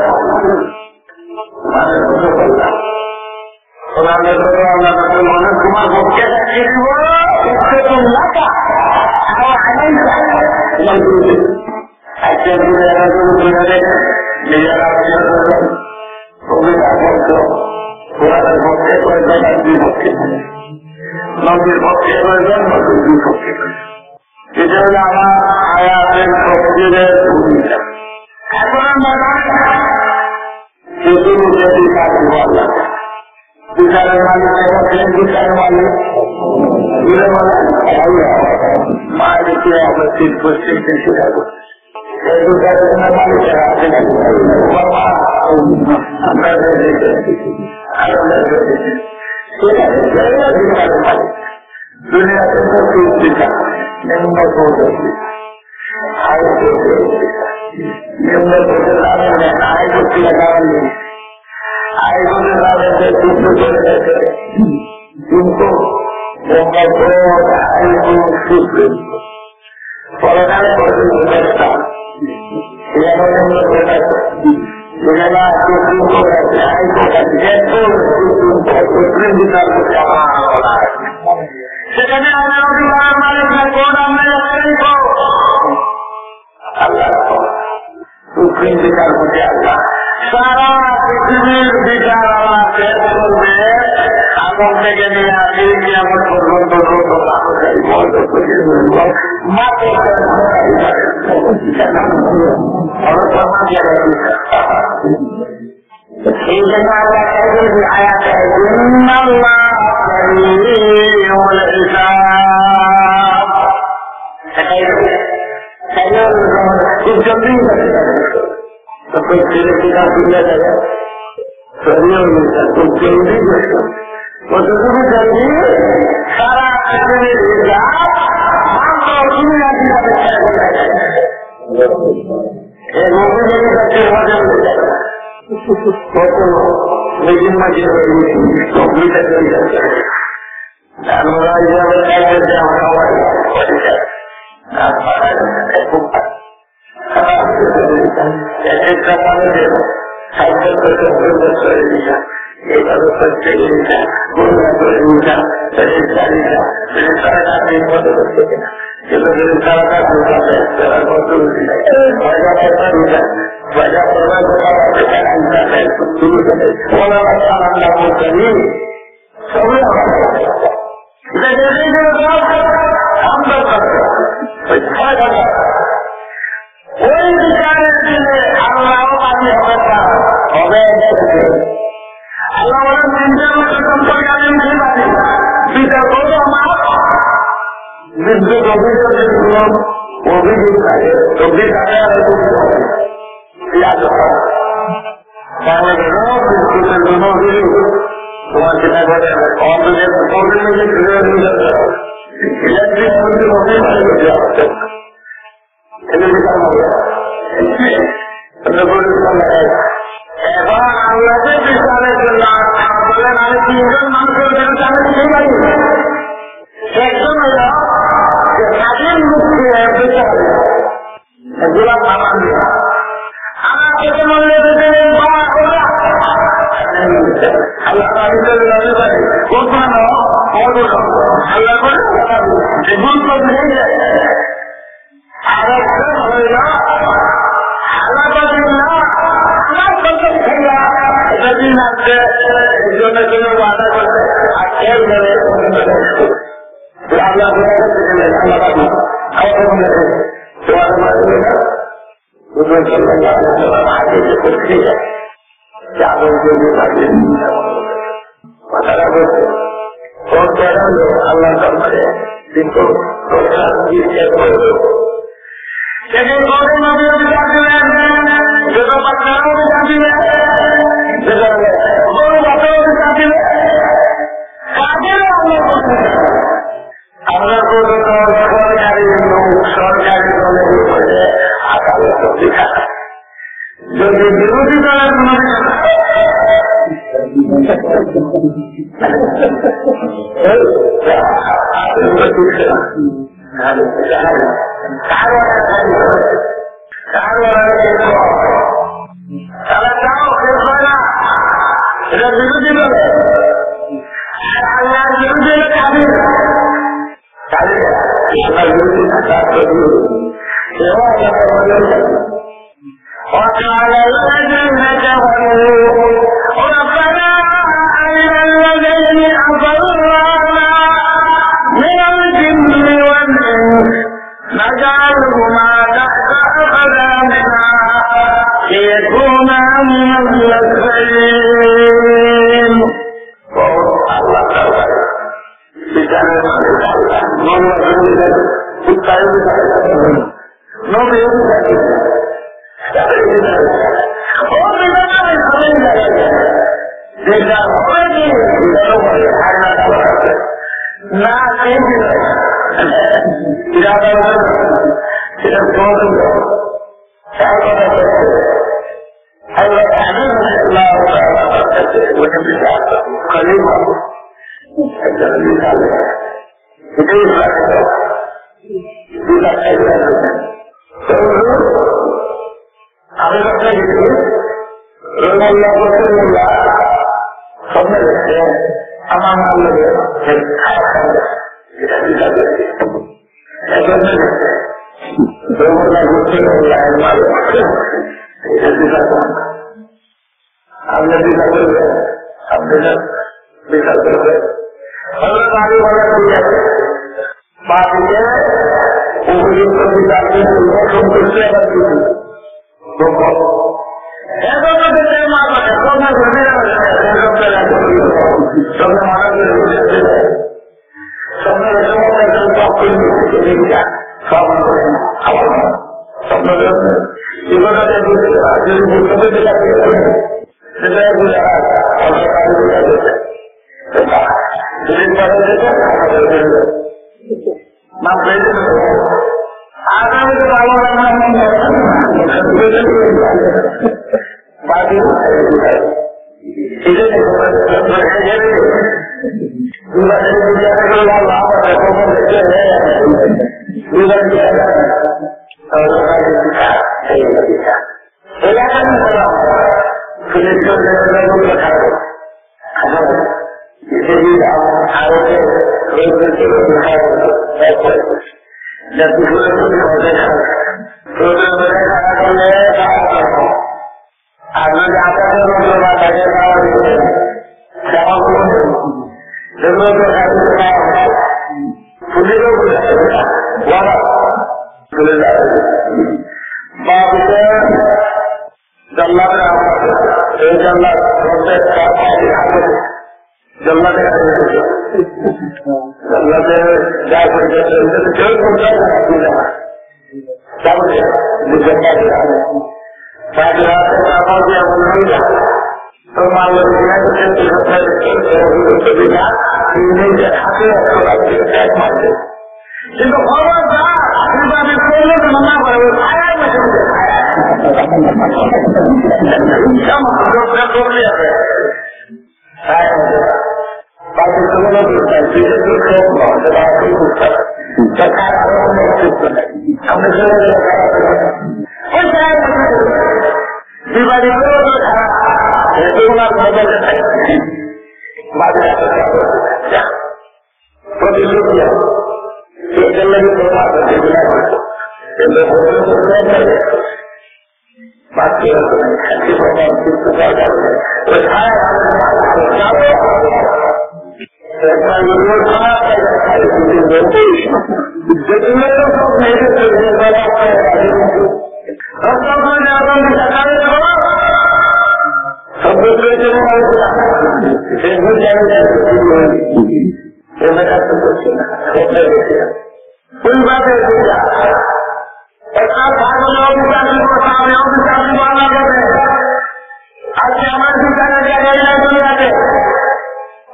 মানে, বুঝতে পারলাম। কোরআনের কথা আল্লাহ তাআলা বলেন, "তোমার পক্ষে সাক্ষী দিব, ইজ্জতুন লাকা, আও আলাইকা।" আচ্ছা, যদি এরা যদি বলে দেয়, নিজেরা আবিষ্কার করবেন, তুমি যা বলছো, কোরআনের পক্ষে কয়জন আর বিপক্ষে? নবীর পক্ষে কয়জন, নবীর বিপক্ষে কয়জন? এটা হলো আমার আয়াতের তফসিরের ভূমিকা। এখন আমরা জানি, পৃথিবীতে বিচার দিব আল্লাহ। বিচারের মালিক কে? বিচারের মালিক। জুড়ে বলেন, আল্লাহ। মালিক কে? আমরা ঠিক করছি, ঠিক আছে। এই বিচারের জন্য মালিক কে? আমরা ঠিক করছি। আমরা ঠিক করছি। ঠিক আছে, বিচারের মালিক। দুনিয়াতে তো তিন বিচার, নিম্ন কোর্টের বিচার, হাই কোর্টের বিচার। নিম্ন কোর্টের নামে নেই, হাই কোর্ট থেকে নাম নেই। হাই কোর্টের নামে যে যুদ্ধ করে গেছে, কিন্তু নিম্ন court, High Court, Supreme Court. পরকালে পর্যন্ত চেষ্টা। এখানে অন্য কোর্ট আছে। এখানে সুপ্রিম কোর্ট আছে, হাই কোর্ট আছে। যে কোনো সুপ্রিম কোর্ট, সুপ্রিম বিচারপতি আমার আল্লাহ। সেখানে আমরা বিচারের মালিক না, কোর্ট আমরা একটাই কোর্ট। আল্লাহ। সুপ্রিম বিচারপতি আল্লাহ। সারা পৃথিবীর বিচার আল্লাহ শেষ করবে। আদম থেকে নিয়ে আখেরি কিয়ামত পর্যন্ত যত মানুষ এই পর্যন্ত মাত্র শেষ করতে পারে। এই জন্য আল্লাহ তাআলা আয়াতে, "ইন্নাল্লাহা সারিউল হিসাব।" এটাই, এটাই হলো খুব জলদি হিসাব। তো খুব জলদি হিসাব, খুব জলদি হিসাব। কতটুকু জলদি? সারা পৃথিবীর হিসাব মাত্র দুনিয়ার হিসাবে শেষ হয়ে যাবে। এই রোগী যদি তাকে মজা হয়ে যায়, কত রোগীর মাঝে রোগী, কম্পিউটার হয়ে যাচ্ছে। আমরা এইভাবে কাজে যে আমরা সবাই পরিচয়। আর পাড়ায় খুব খারাপ হয়ে যায়। এক একটা পানি দেব, সাইকেল করে করে করে দিলাম। এইভাবে করতে গেলে এটা, বন্ধ করে দিলাম, শরীর চালিয়ে দিলাম, শরীর তারা কাছে মনে করছে কিনা? কিন্তু যদি তারা কাছে তারা মনে করছে না। বাজার করতে দিলাম, বাজার করবার কথা বলতে তারা ইচ্ছা করে, শুরু করে, ওরা সালাম না করতে নেই। সবই আমার। এটা যেটাই করে দাও, আমরা করবো। ওই ছয় ঘন্টা। ওই বিচারের দিনে আল্লাহও বাদী হবে না, হবে। আল্লাহ বলেন, "তিনটার মধ্যে সম্পর্কে আমি নিজে বাদী।" বিচার করবো আমার। কিন্তু অভিযোগ অভিযোগ থাকে, তো বিচারে আর অভিযোগ হবে। তাহলে ধরো, বিদ্যুতের জন্য অভিযোগ, তোমার সেটা করে, অন্তত প্রবলেম হচ্ছে, ফিরে নিয়ে যাবে। ইলেকট্রিক মন্ত্রী অফিস করে দিতে হবে। এটা বিচার হবে। এটা করে দিতে হবে। এখন আল্লাহকে বিচারের জন্য বলেন, আমি তিনজন মানুষের বিরুদ্ধে আমি কিছু পারি। একজন হলো যে স্বাধীন মুক্তি বিচার। এগুলা সামান্য। আমার কাছে মনে হচ্ছে যে বা ওরা। আল্লাহ আমি তো নবী বলি, কোথানো, কোথানো। আল্লাহ বলে, কোথানো। এগুলো তো নেই। আর একজন হইল, আল্লাহ বলেন না, আমার কথা শুনলা, যদি না যে, এই জন্য কোনো ওয়াদা করতে, আর কেউ নেবে, আল্লাহ বলে, আল্লাহ বলে, আল্লাহ বলে, তোমার মানে না। হুজুর সাল্লাল্লাহু আলাইহি ওয়াসাল্লাম হাদিসে কুদসি আছে। চাদর যদি থাকে, কথাটা বলছে, কোন চাদর আল্লাহ তাআলা কিন্তু প্রসাদ দিয়ে করবে। সেদিন কত নবী অভিশাপ দিলেন, যত বাচ্চারা অভিশাপ দিলেন, যত বড় বাচ্চা অভিশাপ দিলেন, কাদের আল্লাহ বলছেন? আমরা বলবো, সরকারি লোক, সরকারি বিরোধী দলের কোনো তারা চাও, শেষ হয় না। এটা বিরোধী দল। আর আল্লাহর বিরোধী হলো কাফির। কাফির। আল্লাহর বিরোধী না, কাফির। এরা আল্লাহর বিরোধী। وقال الذين كفروا ربنا أرنا الذين أضلانا من الجن والإنس نجعلهما تحت أقدامنا ليكونا من الأسفلين. আল্লাহ তাআলা বিচারের মালিক আল্লাহ। নবী রাসূলদের উত্তর দিতে হবে। নবী রাসূলদের ও বিচার হবে কি? বিচার হবে কি? বিচার হবে। আর না হবে। না, ঠিক নয়। ইরাদা হবে। সেটা কোন হযরত আলী রাদিয়াল্লাহু তাআলা আনহু বলেন, খলিফা, একজন বিশাল, এটাই ইসলামের দল। বিশাল একজন। তো আমি আপনাকে দিচ্ছি, রহিমাহুল্লাহ, রহিমাহুল্লাহ, সামনে রেখে আমার নাম নেবে, খারাপ হবে। এটা বিশাল। এখন রমজান হচ্ছে লাইন মারো। এটা বিচার করুন। আপনি বিচার করবেন, আপনি বিচার করবেন। হযরত আলী বলেন, ঠিক আছে, বাদীকে উপযুক্ত বিচার দিয়ে তুলব, সন্তুষ্ট এবার দিবি। এখন তো দেখতে মারবে, এখন না ঘুরে যাবে, এখন তো রাখবে। তবে মারা গেলে বুঝে যাবে। আগামী তো ভালো লাগবে। বাকি এই যে দুবারে জিজ্ঞাসা করলে লাভ আছে, কখন দেখতে হবে? দুবারে জিজ্ঞাসা করলে। তাহলে তাই এই কথা। এই এলাকার মতো না। পুলিশ তো লেভেল লেভেল করে থাকবে। এখন যদি আরো যে রোজ রোজ দেখা যাচ্ছে, দেখা যাচ্ছে। যাতে করে প্রতি বছর প্রতি বছর দেখা করলে আর যদি আপনাদের মধ্যে বা তাদের নাও দিতে, ক্ষমা করুন। যেগুলো তো খালি না, পুলিশও বুঝে যাবে না। ওরা চলে যাবে। বাবুকে জান্নাতে রাখা হবে। এই জান্নাত সবচেয়ে খারাপ হবে। জান্নাতে রাখা হবে। জান্নাতে যা করবে, কেউ করতে পারবে না। তাহলে বুঝতে পারবে না। তাহলে রাতে কাপড় দিয়ে এমন হয়ে যায়। তো মানলো যে না, কিন্তু সবসময় কিন্তু নিজের হাতে একটা লাগবে, এক মারবে। কিন্তু খবরদার, আপনি দাবি করলে তো মনে করে, ওই ছায়ার মধ্যে ছায়া। ইচ্ছা মতো করলে হবে। প্রতিশ্রুতি আছে। কিন্তু বাকি আছে, খালি ভগবান সুস্থ পাওয়া যাবে। ওই ছায়া ভালো, ভালো, ভালো। একটা লোকের ছায়া পাই, খালি দুদিন ধরে। যদি লোকের সব মেয়েদের চোখে বাবা পায়, রাস্তা করে এখন বিচার করে দেবো। সব লোকের জন্য আমি বললাম, দেখুন, জানি না, এবার আর তো করছি না। ওইভাবে বিচার। একটা ভালো লোক বিচার দিব, সামনেও বিচার দিব, আল্লাহ বলে, আজকে আমার বিচারের জায়গায় নাই দুনিয়াতে।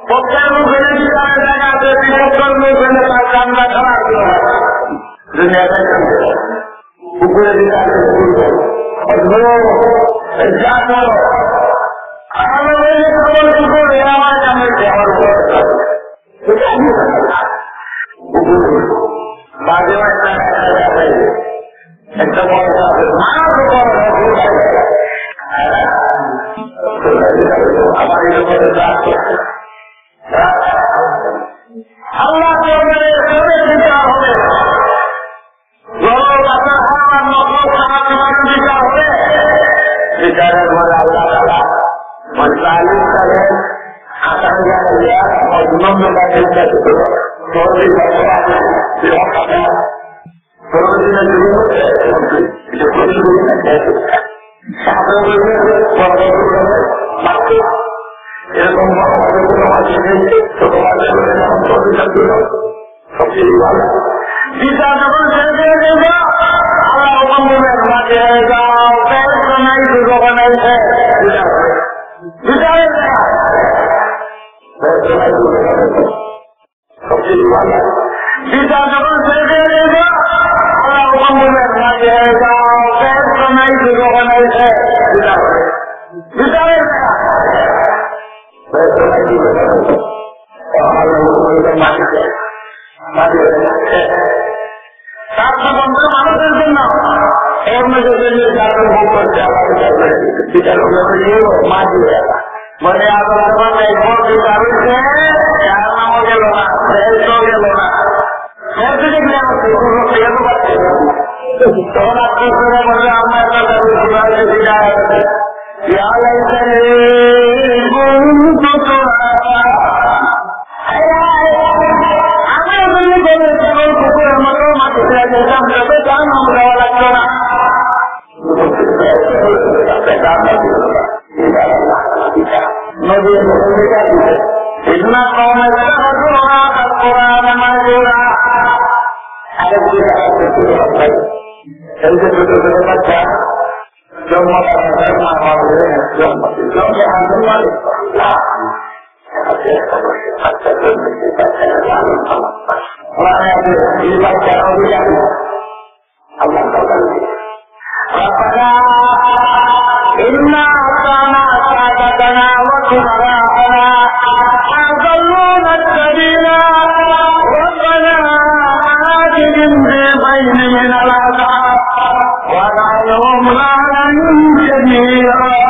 পক্ষের মুখ হলে বিচারের জায়গা আছে, বিপক্ষের মুখ হলে তার কান্না খাওয়ার জন্য। দুনিয়াতে উপরে বিচার করবে। অথবা যা করো, আমার মনে হয় তোমার কি করে আমার কাছে যাওয়ার পর। বাজে একটা, একটা বড় আছে, মা তো বড় আছে। আমার এই ব্যাপারে যা আছে। আল্লাহ বলবে, "তোদের বিচার হবে।" বড় বাচ্চা হারাম মতো সাহায্য করে বিচার হবে। বিচারের পরে আল্লাহ তাআলা ওই জালিম তাদের আসামি বানাইয়া মজলুম বানাইয়া দিল। তোর বিচার হবে। এরকম বড় বড় কোনো মাঝে নেই, ছোট মাঝে বলে যেমন প্রতিষ্ঠান ছিল, সবচেয়ে ভালো। বিচার যখন শেষ হয়ে গেল, আল্লাহ হুকুম দিলেন, "মাঝে যাও, বেহেশত নাই, দুজখ নাই, শেষ।" বিচার হয়ে গেল। বিচার যখন শেষ হয়ে গেল, আল্লাহ হুকুম দিলেন, "মাঝে যাও, বেহেশত নাই, দুজখ নাই, শেষ।" বিচার হয়ে গেল। বিচার হয়ে গেল। তার তো বন্ধু মানুষের জন্য, এর মধ্যে যে নিয়ে যার ভোগ করছে, আল্লাহ বিচার করে দিবে। বিচার হলো যে মাঝে বলে, আল্লাহ তোমার একবার বিচার হয়েছে, যার নামও গেল না, বেহেশতও গেল না। এর থেকে কি আর আছে? কোনো খেয়াল পাচ্ছে না। তখন আপনি করে বললে, "আমরা একটা দাবি ঘুরাই দিতে চাই।" ইয়া লাইতানি কুনতু তুরাবা। হায় হায়, আমি যদি গরু ছাগল কুকুরের মতো মাটি ফেলে দিতাম, তবে জাহান্নামে যাওয়া লাগতো না। নবী বলেন, "ইন্না কওমি ইত্তাখাযু হাযাল কুরআনা মাহজুরা।" আরে বলে, এই যে ছোট ছোট বাচ্চা, জন্ম, জন্ম, জন্ম, জন্ম, জন্ম, কোরআনে আছে, এই বাচ্চার অধিকার। আল্লাহ তাআলা বলেন, "রাব্বানা ইন্না আতানা সাদাতানা ওয়া কুবারাআনা ফাআযাল্লুনা সাবিলা। রাব্বানা আতিহিম দিফাইনি মিনাল আযাব ওয়া আলআনহুম লাআনান শাদীদা।"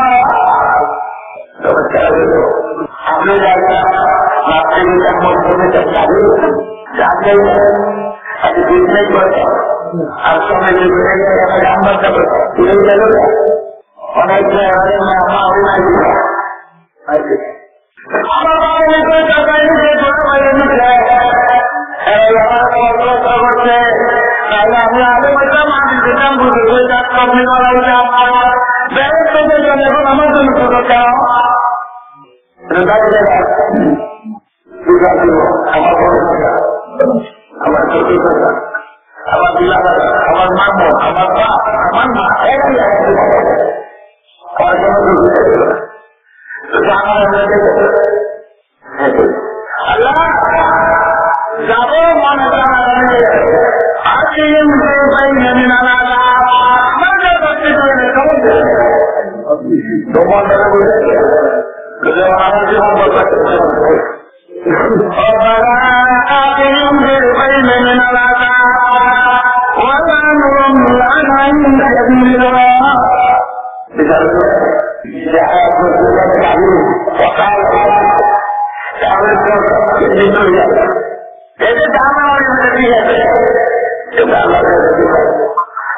আপনি জানেন, মাতৃপিতার মধ্যে থেকে যাবে, যাবে, আজ বিজনেস করতে, আর সময় বিজনেস করে, আমরা আমরা করতে, ফিরে গেল না। অনেক সময় আমাদের মা, মা, ওই নাই দিবে। আমার বাবা নিজে টাকা নিজে জোরে বাইরে দিচ্ছে। এই আমার কত করছে, তাহলে আমি আগে বলতাম, আমি যেতাম, বুঝে বলতাম, আপনি বলা বলতে আমার বেরোতে বলতাম, এখন আমার জন্য কত চাও? আমার বড় দাদা, আমার ছোট দাদা, আমার দুলা দাদা, আমার মামু, আমার বাপ, আমার মা, একই একই। আমার কোনো দুঃখ ছিল না। তো আমার আমরা কি করবো? আল্লাহ, যাবো মনে জানা জানি। আর কি এমনি উপায় নেই না, না, না। আমার যা করতে পারে, কেমন করে? তোমার দাদা বলে, আমার জীবন বরবাদ করতে পারে। ربنا آتهم ضعفين من العذاب والعنهم لعنا شديدا। এদের দাম আমার কাছে ঠিক আছে।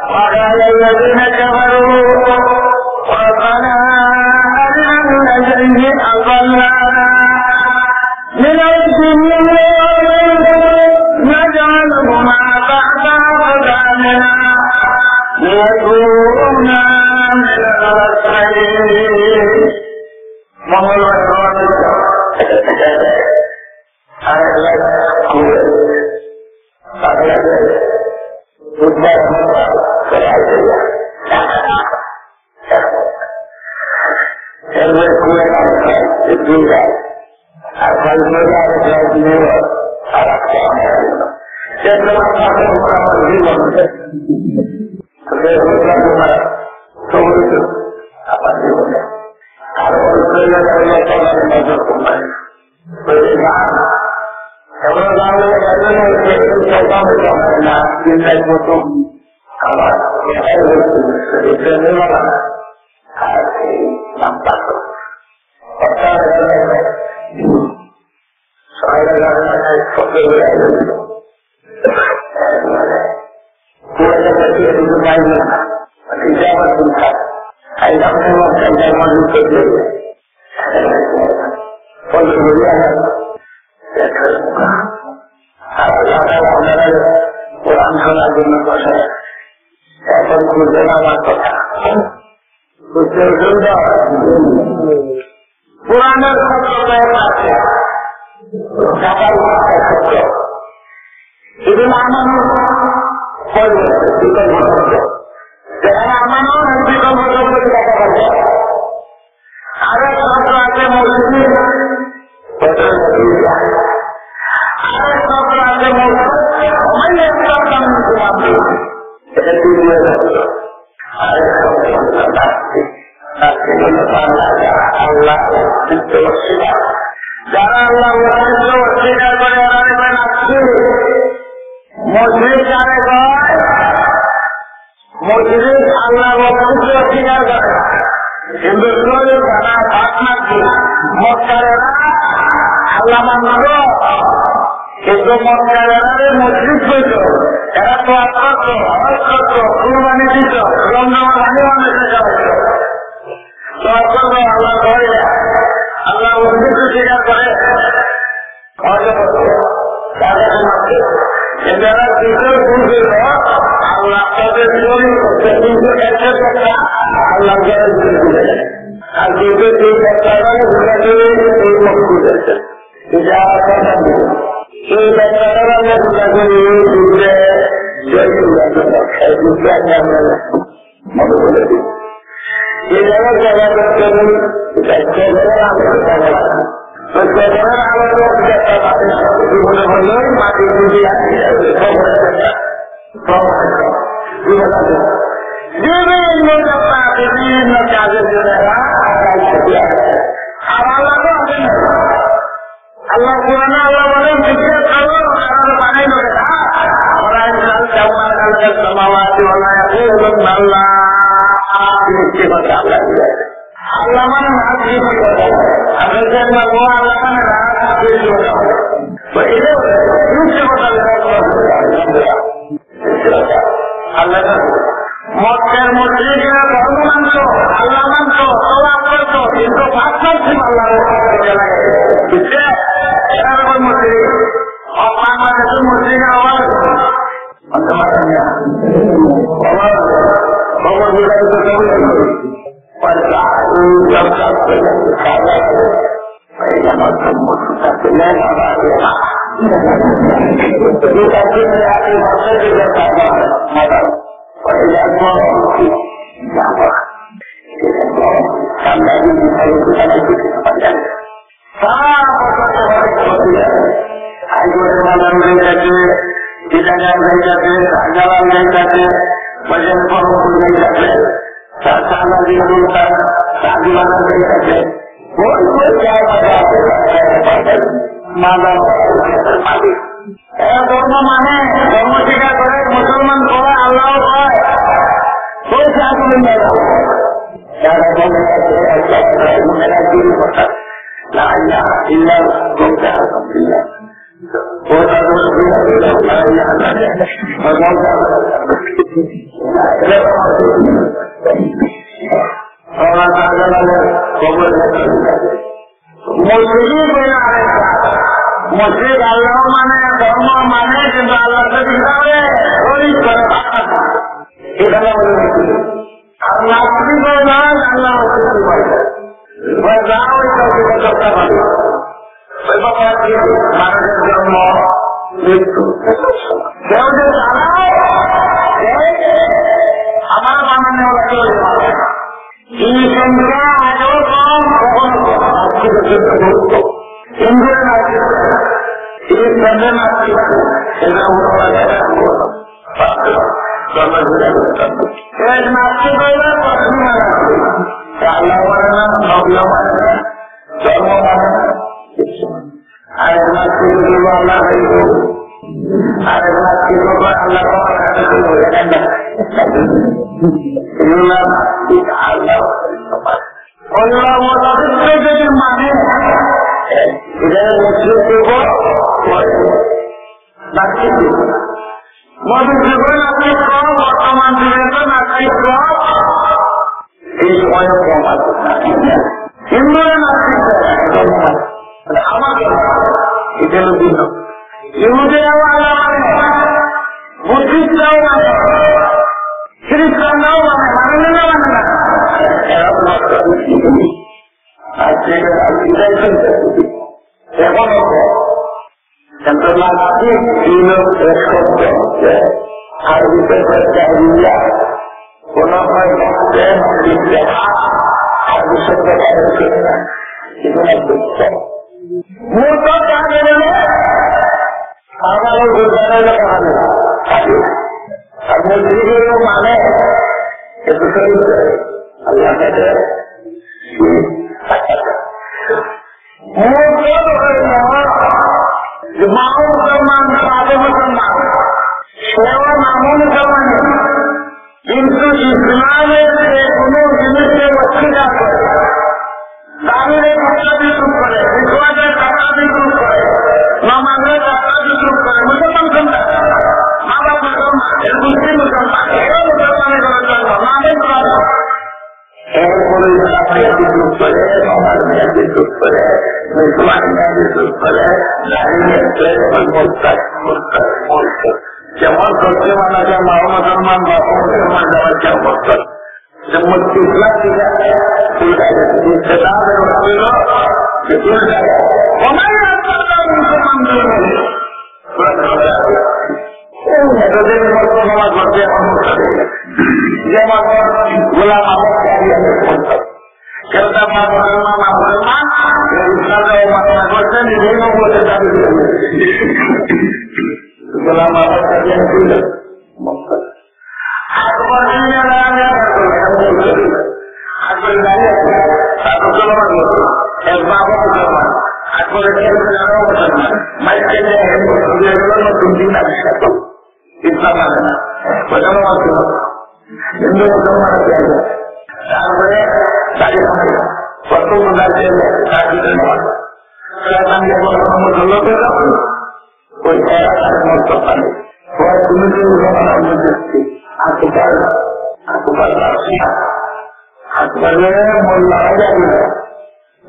وقال الذين كفروا ربنا أرنا الذين أضلانا من الجن والإنس نجعلهما تحت أقدامنا ليكونا من الأسفلين. মঙ্গলবার সমাবেশ। আর এক লাখ বুধবার, বুধবার, এরপরে কুয়েত আর দুই রাত। আর কাল করে আর এক রাত নিয়ে আর একটা আমরা। সে তোমার কাছে আমার জীবন। তো এই বুধবার তোমার সঙ্গে আর ওই ছেলে বলল, "তোমার নজর কোথায়?" বলে, "না।" এবার বাংলা জানে না যে এই শয়তান এটা হয় না, চিন্তার মতো আমার এটাই হচ্ছে, এটা নেওয়া না। আর এই নামটা তো অর্থাৎ সবাই জানে না, শব্দ বেড়াই গেল। কোরআন শোনার জন্য বসে। এখন বুঝলেন আমার কথা? বুঝতে অসুবিধা হয়? কোরআনের সত্য কয়েক আছে, জাকাত সত্য। এগুলো আমানো পড়বে, বিকল্প শব্দ। যেখানে আমানো আর বিকল্প শব্দ দেখা পাবে। আরেক শব্দ আছে মসজিদ, আরেক শব্দ আছে মসজিদ, সবাই একটা দাম দিতে পারবে। এটা কি বলে যাবে? আল্লাহ, আল্লাহ, যারা আল্লাহর অস্তিত্ব অস্বীকার করে, এরা নাস্তিক। মুশরিক কারে কয়? মুশরিক আল্লাহর অস্তিত্ব অস্বীকার করে। কিন্তু কেউ যারা বাদ নাস্তিক, মক্কারেরা আল্লাহ মানত, কিন্তু মক্কার এরারে মুশরিক কইতো, এরা তো করতো, হজ করতো, কুরবানি দিত, রমজান মাসে মানুষের খাওয়াইতো। তো করতো আল্লাহ কয়, আল্লাহ অস্তিত্ব স্বীকার করে, হজ করতো, তাদের মধ্যে। কিন্তু এরা দুটো ভুল করলো, আল্লাহ তাদের শরীর করতে, কিন্তু একটা কথা আল্লাহ করে দিলেন। আর দুটো দুই কথা করে বুঝা গেলে এই মকবুল হয়েছে। এই ব্যাপারটা আমরা বুঝতে জড়িত, বুঝতে আমরা মনে করে দিই। এই জায়গায় জায়গা করতে হবে, এটা কবরের আলোচনা করা। তো কবরের আলোচনা একটা মানুষ জীবনে বললেই মাটি যদি আসে, কবরের একটা কবরের একটা জীবন আছে। বিভিন্ন ব্যাপার, বিভিন্ন কাজের জন্য এরা আগায় ছুটে আসে। আর আল্লাহ তো আছেন। আল্লাহ কোরআনে আল্লাহ বলেন, "জিজ্ঞেস করো, কারণ বানাই লোকে না। ওরা ইনসান কেমন কালকে সমাওয়াতি ওলা ইয়াকুলুন আল্লাহ।" মিথ্যে কথা আল্লাহ বলে। আল্লাহ মানে না সৃষ্টি করে। আমরা যে না, ও আল্লাহ মানে না সৃষ্টি করে। তো এটা মিথ্যে কথা বলে। আল্লাহ মক্কার মুশরিকরা ধর্ম মানত, আল্লাহ মানত, তওয়াফ করত, কিন্তু পাঁচ মাস ছিল আল্লাহর কাছে গেলে। বুঝছে? এরা যখন মুশরিক, আর বাংলাদেশের মুশরিকরা আবার মানতে পারেন না। আবার খবর বুঝাই তো কেমন হলো? পরে এই সব কাজ করে খাওয়া দাওয়া করে। এই আমার সম্পর্ক থাকতে নেই, বাবা, এ বাবা। এই কাজ করে আপনি ভাষা দিয়ে যাবেন, বাবা। এরা ধর্ম মানে, ধর্ম স্বীকার করে, মুসলমান বলে, আল্লাহ কয়, ওই জাহাজে নিয়ে যাও। যারা বলে, মনে রাখবেন কথা, লা ইলাহা ইল্লাল্লাহ, বলতে আলহামদুলিল্লাহ। ওটা বলতে লা ইলাহা ইল্লাল্লাহ। আল্লাহ তাআলা কবর মুশরিক হইল আরেক জাত। মুশরিক আল্লাহ মানে, ধর্ম মানে, কিন্তু আল্লাহর সাথে কি করে? শরীক করে, ভাগ করে। এখানে বলে দিচ্ছি। আর নাস্তিক হইল আল্লাহ অস্তিত্ব পায় না। ওই যা ওই কাউকে কথা বলে। ওই বাবা কি মানুষের জন্ম, মৃত্যু। কেউ যে জানায়, যে আমার বানানো ওরা কেউ জানে না। এই সংখ্যা আগেও কম, কখনো কম, আজকে পর্যন্ত গুরুত্ব। হিন্দুরা নাস্তিক, খ্রিস্টানরা নাস্তিক, এটা হলো এক নাস্তিক হইলে প্রশ্ন না রাখবে। আল্লাহ মানে না, নবীও মানে না, ধর্ম মানে না, কিছু মানে না। আরেক নাস্তিক বলবো আল্লাহ নাই গো, আরেক নাস্তিক বলবো আল্লাহ ক্ষমা করে দেবে, এখানে না। এগুলা নাস্তিক, আল্লাহ অস্তিত্ব মানে। আল্লাহ অস্তিত্ব যদি মানে, এটা মুসলিম যুগ নাস্তিক যুগ। মধ্যযুগে নাস্তিক কম, বর্তমান যুগে তো নাস্তিক কম। এই সময় কম আছে। হিন্দুরা নাস্তিক, আমাদের এটা হলো ভিন্ন। ইহুদিরাও আল্লাহ মানে, বুদ্ধিস্টরাও মানে, খ্রিস্টানরাও মানে, মানে না, মানে না। এরা তো নাস্তিক। আর যেটা, আর এটাই চিন্তা করি। এখনো কিন্তু নাস্তিক ছিল শ্রেষ্ঠত্ব, আরবিতে জাহিলিয়া, কোন হয় ভক্তের বিদ্যা, আর বিশ্ববিদ্যালয় না, এগুলো বুঝতে। মূলত তাহলে আমাদের গুরুজনের কারণে আর মসজিদের মানে একটু শরীর আল্লাহ তাদের মূল কথা হলো যে মাও মুসলমান, বাবা মুসলমান, সেও নামও মুসলমান, কিন্তু ইসলামের যে কোনো জিনিসকে অস্বীকার করে, দাঁড়িয়ে কথা বিদ্রুপ করে, বিদ্রোহের কথা বিদ্রুপ করে, নমাজের কথা বিদ্রুপ করে, মুসলমান কোনটা? মা বাপ মুসলমান, এর গোষ্ঠী মুসলমান, এরা মুসলমানের কোনো জন্ম, নামে মুসলমান। এরপরে ইসলাম নিয়ে বিদ্রুপ করে, নমাজ নিয়ে বিদ্রুপ করে, মুসলমান নিয়ে বিদ্রুপ করে, দাঁড়িয়ে করে, ওই মোরতাদ, মোরতাদ, মোরতাদ। যেমন সত্যি মানুষের মা মুসলমান, বাপ মুসলমান, যারা কেউ মোরতাদ। যে মসজিদ ইসলাম ঠিক আছে, ঠিক আছে, ইসলামের অর্থ হলো যে ঠিক আছে। ওমাই রাস্তাটা মুসলমান ধর্ম নেই। এই মেয়েদের মতো সমাজ করতে এখন মুসলিম। যেমন গোলাম আহমদ কাদিয়ানি বলতো, কেউ তার মা মুসলমান, মা মুসলমান, ইসলামে ও মানা করছে, নিজেই নবুয়তের দাবি করে। গোলাম আহমদ কাদিয়ানি ছিল। আকবর বিন আলী আকবর দাঁড়িয়ে আছে, তার মুসলমান লোক, এর বাবা মুসলমান, আকবরের ছেলে মেয়েরাও মুসলমান, মাইকে নিয়ে এই মুসলমান এগুলো নতুন দিন আবিষ্কার করল। ইসলাম মানে না, ওইখানে মানছিল। হিন্দু মুসলমান আছে। তারপরে দাঁড়িয়ে থাকে, প্রথম দাঁড়িয়ে তার পিছনে নামাজ। শয়তান যখন মুসলমান ওই এলাকার মতো পারে। ওই তুমি তো ওখানে মধ্যে আকবর, আকবর বাদশাহ, আকবরের মোল্লা হয়ে যাবে।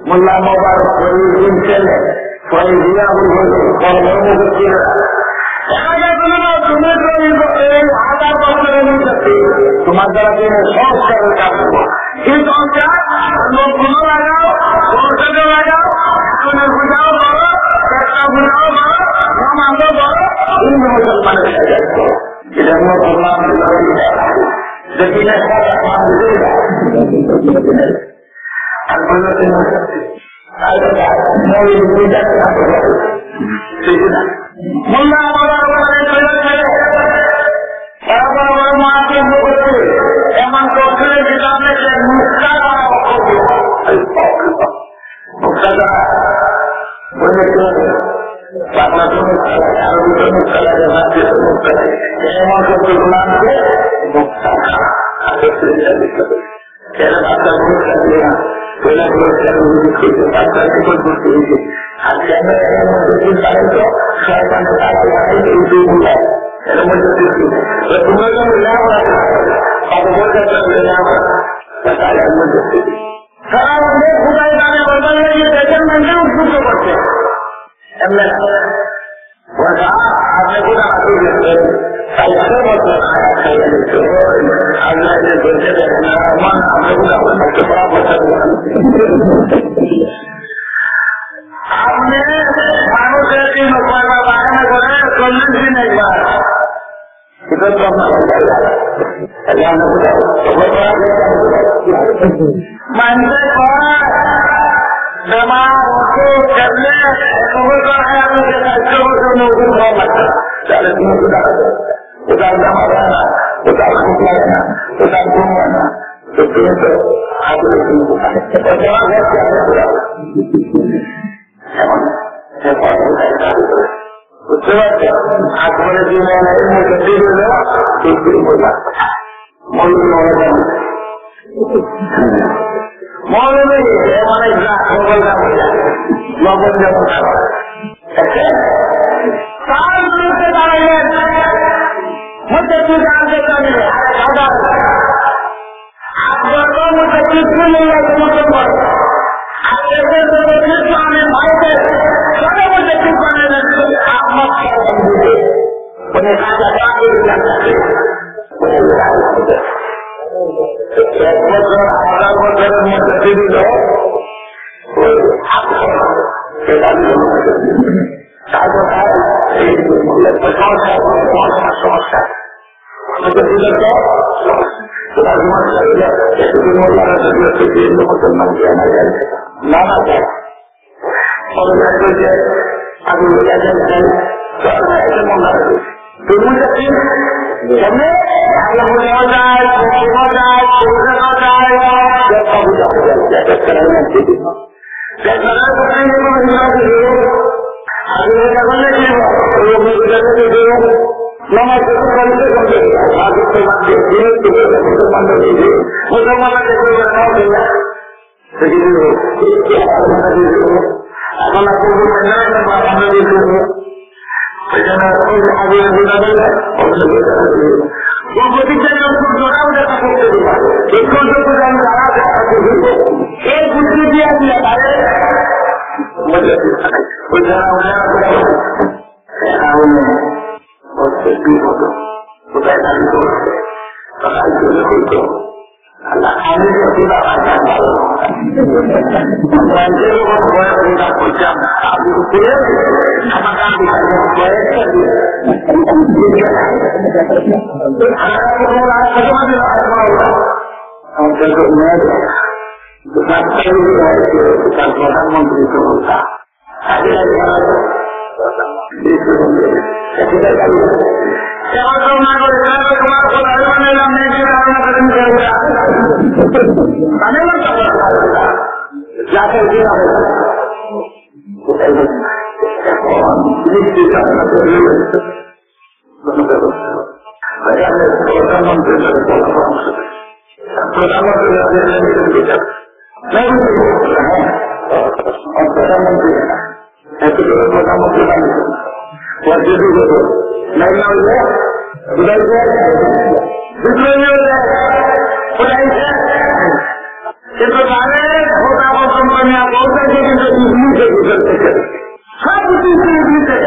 মোল্লা মোবারক ফরিদ বিন ছেলে, ফরিদ বিন আবুল ফজল, বড় বড় মুফতি। এরা বলল, "তুমি তো এই, এই হাজার বছরের মধ্যে তোমার দ্বারা তুমি সংস্কারের কাজ করবো।" কিন্তু লোকগুলো লাগাও, সংসদে লাগাও, তুমি বুঝাও বলো, চেষ্টা বুঝাও বলো, নামাজও বলো, হিন্দু মুসলমানের কাছে করো। এটা মুসলমান বিরোধী। যদি না হয়, আমার বিরোধী। আর বললো, "তুমি আর মৌলভী বুঝাতে না পারো।" ঠিক না? মোল্লা আমার উপরে চলে গেলে বড় বড় বড় মহাকাব্য করতে এমন তফসিলের কিতাব লেখে, নুসখা দ্বারা অক্ষর। নুসখা দ্বারা বলে তো বাংলাতে নুসখা লাগে, আরবিতে নুসখা লাগে, ফার্সিতে নুসখা লাগে। এমন করতে গুলামকে নুসখা দ্বারা এরা বাচ্চা পুরস্কার দিয়ে না, পয়লা পুরস্কার উনি করতে, বাচ্চা রেকর্ড করতে হয়েছে। আর কেন এরা মধ্যে দিন পারে তো, শয়তানের তারা লাগাই তো উঠে উঠে। এরা মধ্যে দিন, তো তোমরা তো লেখাপড়া করো, কত বছর ধরে লেখাপড়া, তা তারা মধ্যে দিন। সারা অনেক খুদাই তাদের বদল লেগে দেখেন, মানে উদ্বুদ্ধ করছে। এমনি না। ওরা, "আপনি কোথা থেকে এসেছেন?" তাই সে বলছে, "আয়া খাইয়া নিতে হয়। আল্লাহ যে বলছে, দেখেন না, আমার, আপনি কোথা থেকে এসেছেন?" বড় কথা বলেন। আপনি মানুষের দিন কয়বার বাগানে করে চল্লিশ দিন একবার। এটা তো আমরা আল্লাহ, আল্লাহ, আল্লাহ, আল্লাহ। মানতে কয়, বেমার, অসুখ, এমনি, এগুলো তো হয়, আপনি যে কাজ করবো, জন্য ওষুধ খাওয়া লাগবে। তাহলে তুমি ওষুধ রাখো। কোথাও জামা হয় না, কোথাও খুব লাগে না, কোথাও ঘুম হয় না। তো তুমি তো আসলে বুঝতে পারছো? আকবরের দিনে মুজাদ্দিদ হলো, মৌলভী মৌলানা। মৌলভী, এ মানে যা, মোগল যা, মোগল যা, মোগল যা। তার বিরুদ্ধে দাঁড়াইলেন মুজাদ্দিদ আহমদ গনি। আকবর তো মুজাদ্দিদ গনিকে সমর্থন করে। আর এদের মুজাদ্দিদ গনির ভাইদের সবাই মুজাদ্দিদ গনির আহমদ গনি। উনি রাজা কাদের কাছে এক বছর, হাজার বছরের মধ্যে ফিরিল, ওই আকবর, সেটা হলো তার কথা। এই সমস্যা, সমস্যা, সমস্যা। ওটা ছিল তো, ওটা সমস্যা ছিল, একটু মোল্লারা যদি একটু মুসলমান কে না যায়, না, না যায়। তবে দেখবে যে আমি বলে যাই, যাই, তবে এটা মনে রাখবে। তুমি তো কি? কেমনে? আমরা বুঝাও যায়, বুঝাও যায়, বুঝাও যায়, সব বুঝাও যায়, এটা করাই না, ঠিক আছে? সব করাই না, ঠিক আছে। আর যদি এখন দেখি, ওই অন্য বুঝাতে দেখি, নামাজ যখন বাড়িতে করবে, আগে তো বাদ দিয়ে, দিনের তো করবে, মুসলমানরা দিয়ে, মুসলমানরা দেখবে, ওরা খাওয়া দেবে। এখন আপনি বলবেন, না, না, না, আমরা দিয়ে দেবো। এখানে ওই আগে আগে না বললে, ওই প্রতিজ্ঞা যখন জোড়া ওদের কাছে করতে দিবা, এই পর্যন্ত আমি তারা দেখা করবো। এই বুদ্ধি দিয়ে আমি তাদের মধ্যে ওই যারা ওরা ওরা ওই বিপদ কোথায় দাঁড়িয়ে করছে, তারা এই জন্য করতো। আল্লাহ, আমি তো কি বাবা জানবো? আমি তো বড় বড় চিন্তা করছিলাম, আমি তো ছেড়ে দিই। আমার কাছে বয়স আছে। আমার কাছে কোনো রাগ থাকে না, যে রাগ করা হবে। আমার কাছে মেয়ে, তার প্রধানমন্ত্রী তো বলতা। প্রধানমন্ত্রী, প্রধানমন্ত্রী, প্রধানমন্ত্রী, প্রধানমন্ত্রী, প্রধানমন্ত্রী, কিন্তু তাহলে ভোট আবার সম্পন্ন বলতে কিন্তু ইংলিশে বুঝতে সব কিছু ইংলিশে।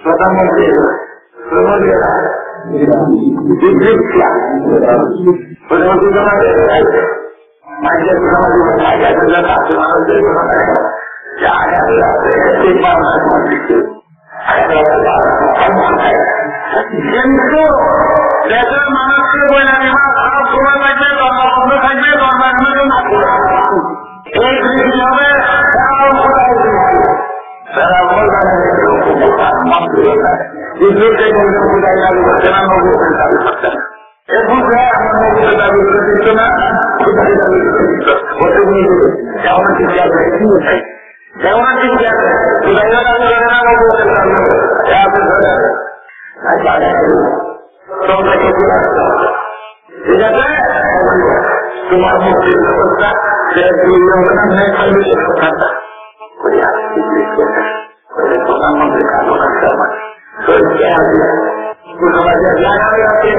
প্রধানমন্ত্রী, প্রধানমন্ত্রী, কিন্তু দেশের মানুষকে বলে দিবা, সব সময় থাকবে, ধর্ম বন্ধ থাকবে, ধর্ম এখানে কেউ না করবে। এই দৃষ্টি হবে, তারাও কোথায় দৃষ্টি? তারা বলবেন, "এই লোক প্রধানমন্ত্রী, বিদ্যুৎ থেকে কোথায় দাবি করছে না, নবী দাবি করছে না।" এ বুঝে আমরা নবীকে দাবি করে দিচ্ছে না, কোথায় দাবি করে দিচ্ছে? বলতে বলতে কেমন ঠিক আছে? কেমন ঠিক আছে? কোথায় দাবি করে না, নবী দাবি করে। এ আপনি ধরে রাখেন। আর যারা তোমরা কি করে আসছো? ঠিক আছে? তোমার মুক্তির ব্যবস্থা, সেটা কি হবে না, নেই, খালি কথা। ওই আর কি বলবো? ওই প্রধানমন্ত্রী কাজ করার সময়। তো এই যে আজ কুসমাজে লাগানো আছে,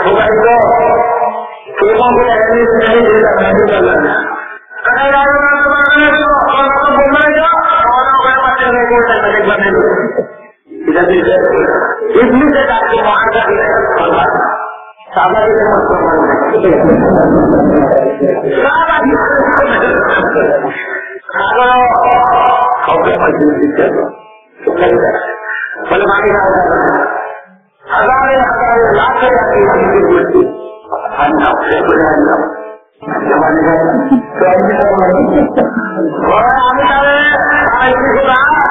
সবাই তো কেমন করে এমনি এমনি যেটা মেনে চলবে না। তারা লাগানো আছে, লাগানো আছে, ওরা তো বলবে না, ওরা ওখানে পাঠিয়ে দেয়, ওটা দেখবা নেই। এটা দিয়ে ইবলিসে ডাকছে মহাজাগতিক সর্দার। সাহাবাদের মতো বলবে। সাহাবাদের মতো বলবে। কারণ কাউকে মসজিদ দিতে হবে। বলে, "মানি না, হাজারে হাজারে লাখে লাখে জিকির করছি। আমি কাউকে বলে আনলাম।" বলে, "আমি তাহলে, আমি কিছু না,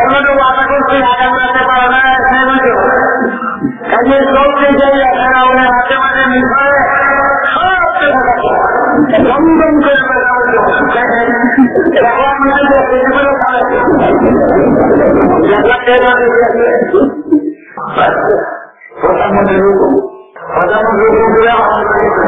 অন্য কেউ আশা করছি, আগামী রাতে পারে না, এসে বুঝো।" কাজে সব যে যাই, আপনারা ওনার হাতে মাঝে মিশে সব কিছু থাকে। দম দম করে বেড়া হচ্ছে। এখন আমি তো এগুলো খাওয়াচ্ছি। যারা টের পাবে, প্রধানমন্ত্রী রূপ, প্রধানমন্ত্রী রূপ করে আমাদের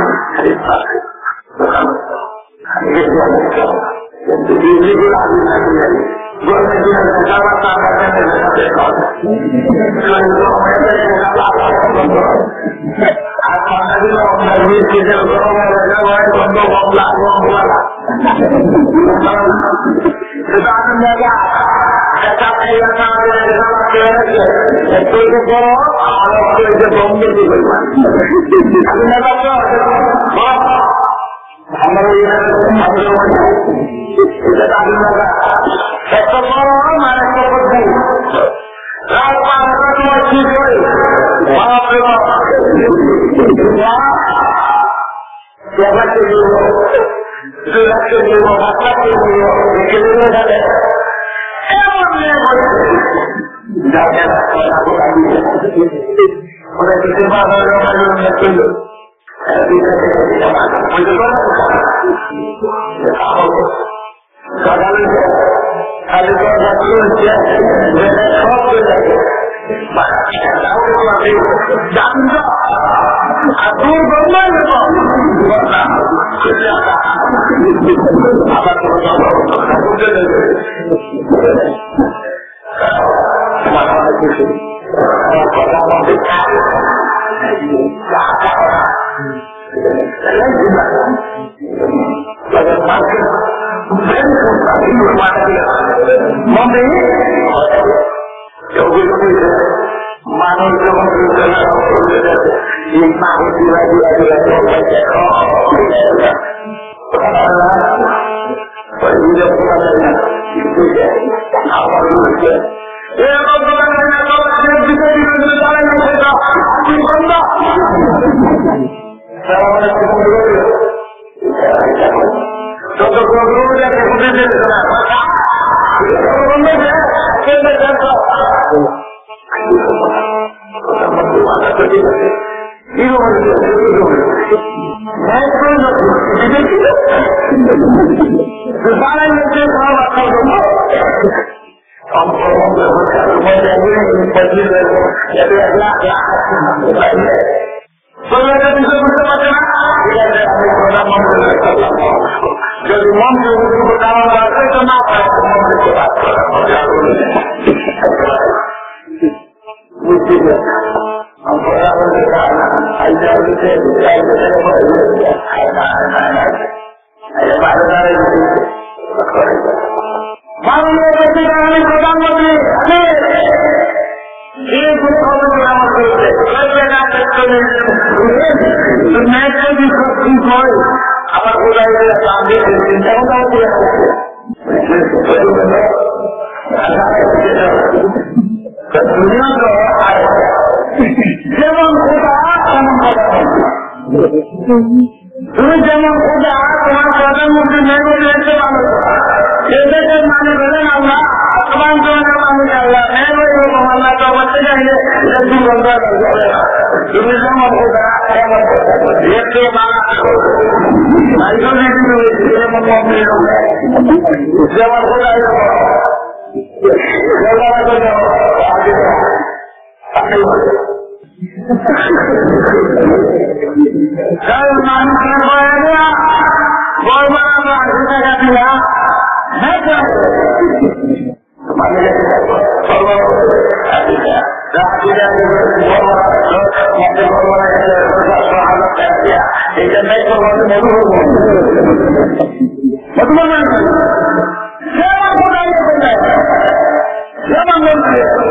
আমরা ওই এলাকায় থাকতে পারবো না। এটা দাবি করা। একটা বড় মারাত্মক বুদ্ধি। রাত বারোটার সময় ঠিক করে, বাপ রে বাপ। এক লাখ কেজি নিব, দুই লাখ কেজি নিব, পাঁচ লাখ কেজি নিব, এক কেজি নিব যাবে। এমন নিয়ে বলছে। যাকে রাস্তায় না বলা দিয়ে। ওরা কিছু বাজারে ওখানে অন্য ছিল। মানুষ যখন এই পাখি দিবা দিবা দিবা যদি মন দিয়ে উঠে দাঁড়ানো যায়, তো না পারে, মন দিয়ে বাদ করে। বুঝতে পারছি। আমরা আমাদের কাজ, আইডিয়া হচ্ছে, আইডিয়া হচ্ছে, আইডিয়া হচ্ছে। মাননীয় প্রেসিডেন্ট, আমি প্রধানমন্ত্রী, আমি এই দুঃখ অবলম্বন আমার করতে, করতে না করতে, তো ন্যায় যদি সত্যি হয়, আমার বোঝা যায় যে আমি চিন্তা ভাবনা করে আসছে। দুনিয়া তো আর যেমন খোদা, তেমন কথা। তুমি যেমন খোদা, তোমার প্রধানমন্ত্রী মেহবুব রেখে পালন করো। এদেশের মানুষ হলেন আল্লাহ, আসমান জমিনের মানুষ আল্লাহ, মেহবুব এবং আল্লাহ তো করতে চাইলে এটা দুই ঘন্টা লাগবে না। তুমি যেমন খোদা, তেমন খোদা। এর চেয়ে বাড়া আর যদি তুমি যেমন মন্ত্রী হবে, যেমন খোদা এরকম। যেমন খোদা হবে, আগে তাই মানুষের বয়ানে বলবো না, আমরা আশি টাকা দিয়া, হ্যাঁ, মানে, বলবো, আশি টাকা, আশি টাকা, বলবো না, বলবো না, এটা নেই, বলবো না, মধু বলবো। মধু বলবো না, যেমন খোদা এরকম নেই। যেমন বলছে,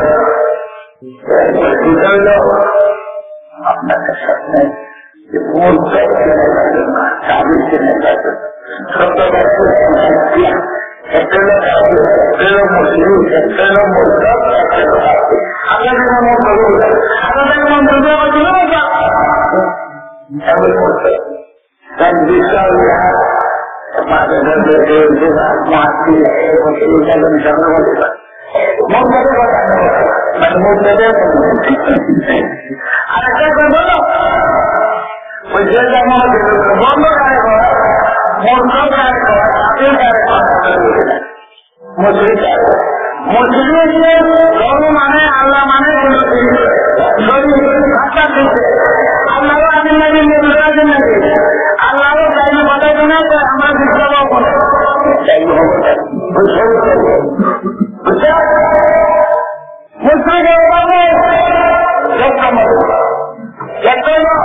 আপনাদের সামনে যে মুহূর্ত ছিল, তাদের ছিল, সত্যবাদী, একটা হলো কাফির, একটা হলো মুশরিক, একটা হলো মুরতাদ, একটা হলো কাফির। আপনাদের মন বলুন, আপনাদের মন বলুন, আমার জন্য বলুন। এমন মুহূর্ত। তাই বিশাল মাঝে মধ্যে যে, যে মাটি, এবং এই কারণে জন্ম হতে পারে। মন বলুন, মানে মন বলুন। আর একটা কথা বলো, ওই যে যেমন বন্ধ করে করে, মন বন্ধ করে করে, কাফির করে করে, মুশরিক। মুশরিক ধর্ম মানে আল্লাহ মানে কোনো কিছু নয়। শরীর, শরীর ভাষা দিচ্ছে। আল্লাহ আমি নাকি মুশরিক নাকি? আল্লাহ তাই কথা শোনা তো আমরা বিপ্লব হবো না। তাই হবো না। বুঝছো? বুঝছো? মুশরিকের অভাবে যত মত, যত মত,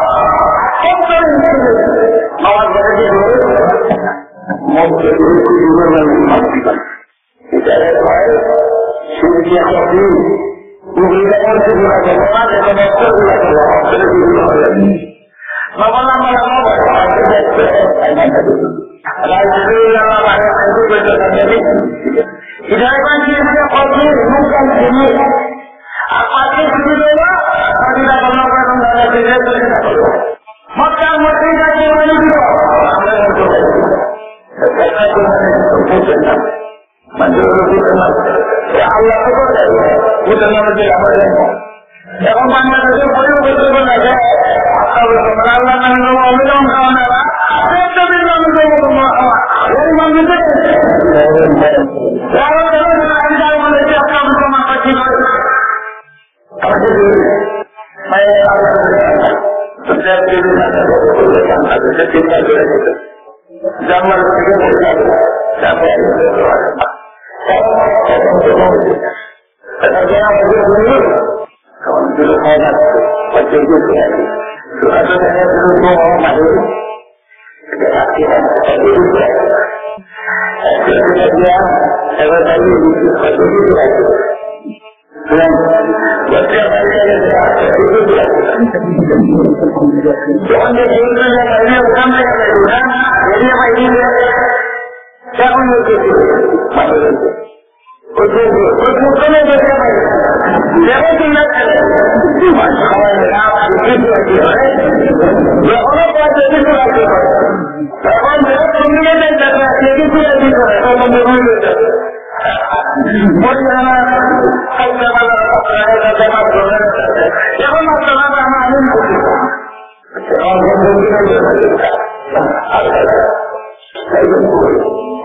নামাজ পড়ে কি করে? মত করে কি করে? এটা হয় শিরকে কফি। এগুলো করতে দিবা কেন? আর এটা নষ্ট করে দিবা কেন? নষ্ট করে দিবা কেন? বাবা, বাবা, বাবা, বাবা, রাজনীতি বাবা, বাবা, বাবা, হৃদয় বাঁচিয়ে দিয়ে কফি, মুখ বাঁচিয়ে দিয়ে। আর পাঁচটা ছুটি দেবো, আর যেটা করলো, এখন দাদা ফিরে চলে যাবো। মক্কার মধ্যেই যাকে বলে দিব, আমরা বলতে পারি। এটা কোনো কিছু করতে না। মানে, ওরা বুঝতে না। এ আল্লাহ তো করে দেয়। বুঝতে না, বুঝতে আমরা জানি না। এখন বাংলাদেশের পরিবর্তন করে দেখে, আল্লাহ বলছে, মানে, আল্লাহ মানে হলো অবিলম্ব খাওয়ানারা, আপনি একটা দিন আমি দেবো তোমার খাওয়া। ওই মানুষের কারণ হলো যে আমি তার বলে যে আপনার মুসলমান কি করে?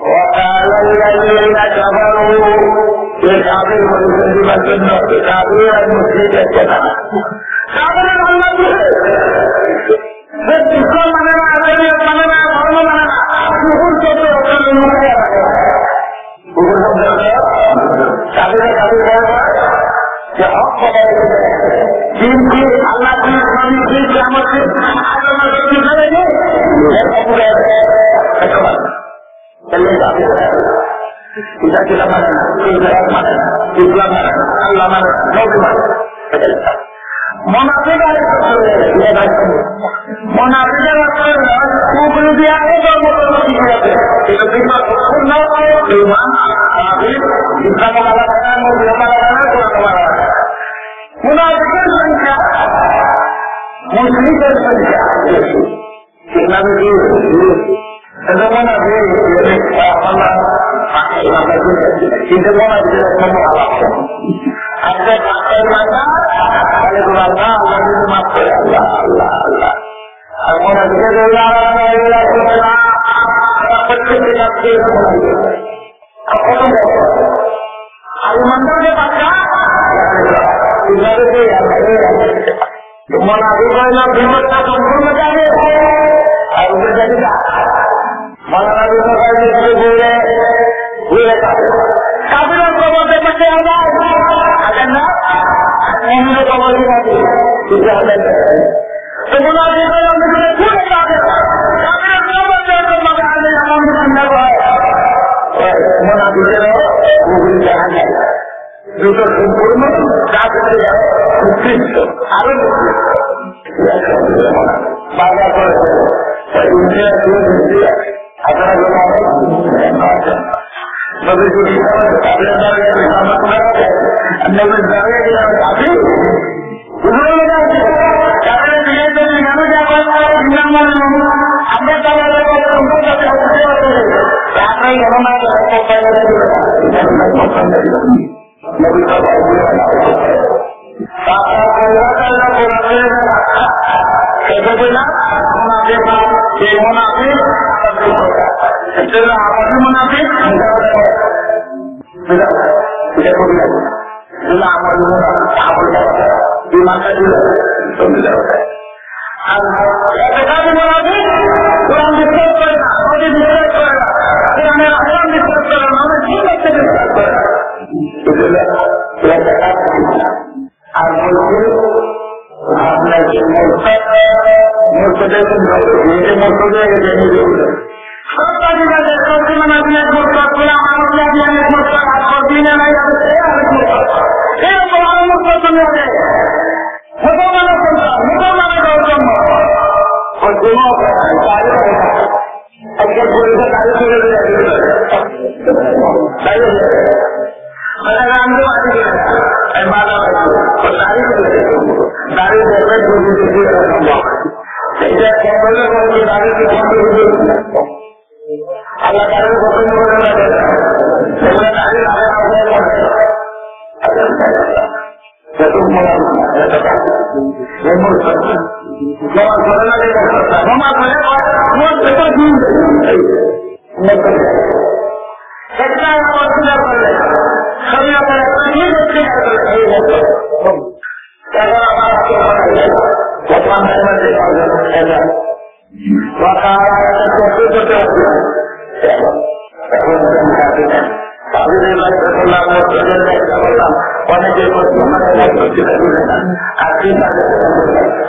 وقال الذين كفروا, যে কাফির মুশরিক, কাফির আর মুশরিক একটা না। কাফির আল্লাহ বলে, যে ইসলাম মানে না, শরীয়ত মানে না, ধর্ম মানে না, কুফর শব্দ ওখানে লুকিয়ে রাখে। কুফর শব্দ অর্থ কাফির, কাফির বলে না, যে হক কথা বলে। কিন্তু আল্লাহ কি, নবী কি, কিয়ামত কি, আল্লাহ কি করে রে? এটা কুফর। তাহলে কাফির। এটা কিতাব মানে না, ইসলাম মানে না, ইসলাম মানে না, আল্লাহ মানে না, নবী মানে না। এটা মুনাফিক আর মুনাফিকের অর্থ হলো কুফরি দিয়া এই ধর্ম কর্ম শিখে গেছে। কিন্তু বিপদ সম্পূর্ণ ইমান, কাফির, ইসলাম মানা যায় না, নবী মানা যায় না, কোরআন মানা যায় না। মুনাফিকের সংখ্যা মুশরিকের সংখ্যা বেশি। ঠিক না বেশি? এটা মুনাফিক, এটা আমরা, কিন্তু মুনাফিকের একটা মহা লক্ষণ। আজকে ডাক্তার মাথা, তাহলে তো আল্লাহ, আল্লাহ যদি মাফ করে, আল্লাহ, আল্লাহ, আল্লাহ। আর মুনাফিকের জন্য আল্লাহ, আল্লাহ, আল্লাহ, আল্লাহ, প্রত্যেকটি কাজ করে মুনাফিক। আর কত বড়? আর ইমানদারদের বাচ্চা, ইমানদারদের বাচ্চা। মুনাফিক অইলো বিপদটা সম্পূর্ণ যাবে, আর উপরে যাবে না। মুনাফিক অইলো ঘুরে, ঘুরে যাবে। কাফিরের কবর দেখতে চায় না, আগে না, মুমিনের কবর কি আছে? কিছু হবে না। তো মুনাফিক অইলো ঘুরে যাবে। কাফিরের কবর দেখতে পাবে, আগে এমন চিন্তা করে। মুনাফিকেরও ঘুরে দেখা যায়। দুটো সম্পূর্ণ কাজ হয়ে গেল। আরো বাজার করে। ইন্ডিয়া, ইন্ডিয়া, আপনারা যখন নবীজি, নবীর দাঁড়িয়ে গেলাম, আপনি বুঝলেন না? তাহলে জিজ্ঞেস করছি, কেন যা করতে হবে, বিনা মূল্যে? আমরা তাহলে আমরা করতে হবে, করতে হবে। আপনার গণনা করতে হবে। নবী সাল্লাল্লাহু আলাইহি ওয়াসাল্লাম। তারপর আল্লাহ তাআলা বলেন, সেটা না, মুনাফিক, যে মুনাফিক, সেটা না, আমাদের মুনাফিক, এটা করি না। না, আমার মনে হয়, আমার মনে হয়, এই মাথা দিয়ে চলে যাবে। আর এতটা মনে হবে, কোরআন বিশ্বাস করে না, নবী বিশ্বাস করে না, কোরআনের আহকাম বিশ্বাস করে না, মানে ঠিক আছে বিশ্বাস করে না। এই জন্য এতটা ঠিক না। আর বলছি, আপনার যে মুরতাদ, মুরতাদ এখন বলবে, এই যে মুরতাদ হয়ে গেছে, এই যে সব কাজে কাজে সবসময় আপনি এক মুরতাদ, গোলাম আহমদ আপনি এক মুরতাদ, আকবর দিনে নাই, আমি সে আরেক মুরতাদ। এরকম আরো মুরতাদ তুমি হবে। মুসলমানের সন্তান, মুসলমানের জন্ম। ওই কোনো অবস্থায় বাইরে হবে না। আজকে পরিবার দাঁড়িয়ে চলে যাবে। দাঁড়িয়ে যাবে। মানে আমি তো বাড়ি চলে যাবো। আমি বাধা পাচ্ছি। ও দাঁড়িয়ে চলে যাবে। দাঁড়িয়ে দেখবে, দুর্নীতি দিয়ে এরকম হবে। এটা কন্ট্রোলে করবে, দাঁড়িয়ে কি কন্ট্রোল করবে? আল্লাহ তাআলা কখনো বলেন না, তোমরা তাহলে আগে আগে করবে। যত মনে হয়, যত কাজ। এই মনে হয়, ক্ষমা করে না, এই মনে হয়, ক্ষমা করে, আমার যত দিন, একটা আমার পূজা করলে, শরীয়তের একটা ঠিক হচ্ছে, এই মনে হয়। এখন আমার হাতে কথা বলছে, বর্তমান টাইমে যে পাঁচজন, এটা ওয়াকাল আয়াতের তফসির করতে পারছি না। এখন, এখন আমি কাছে না। তাহলে এই ভাই বললাম, মসজিদের ব্যবসা করলাম, অনেকে প্রশ্ন করে, মসজিদে বুঝে না। আর কি কাজে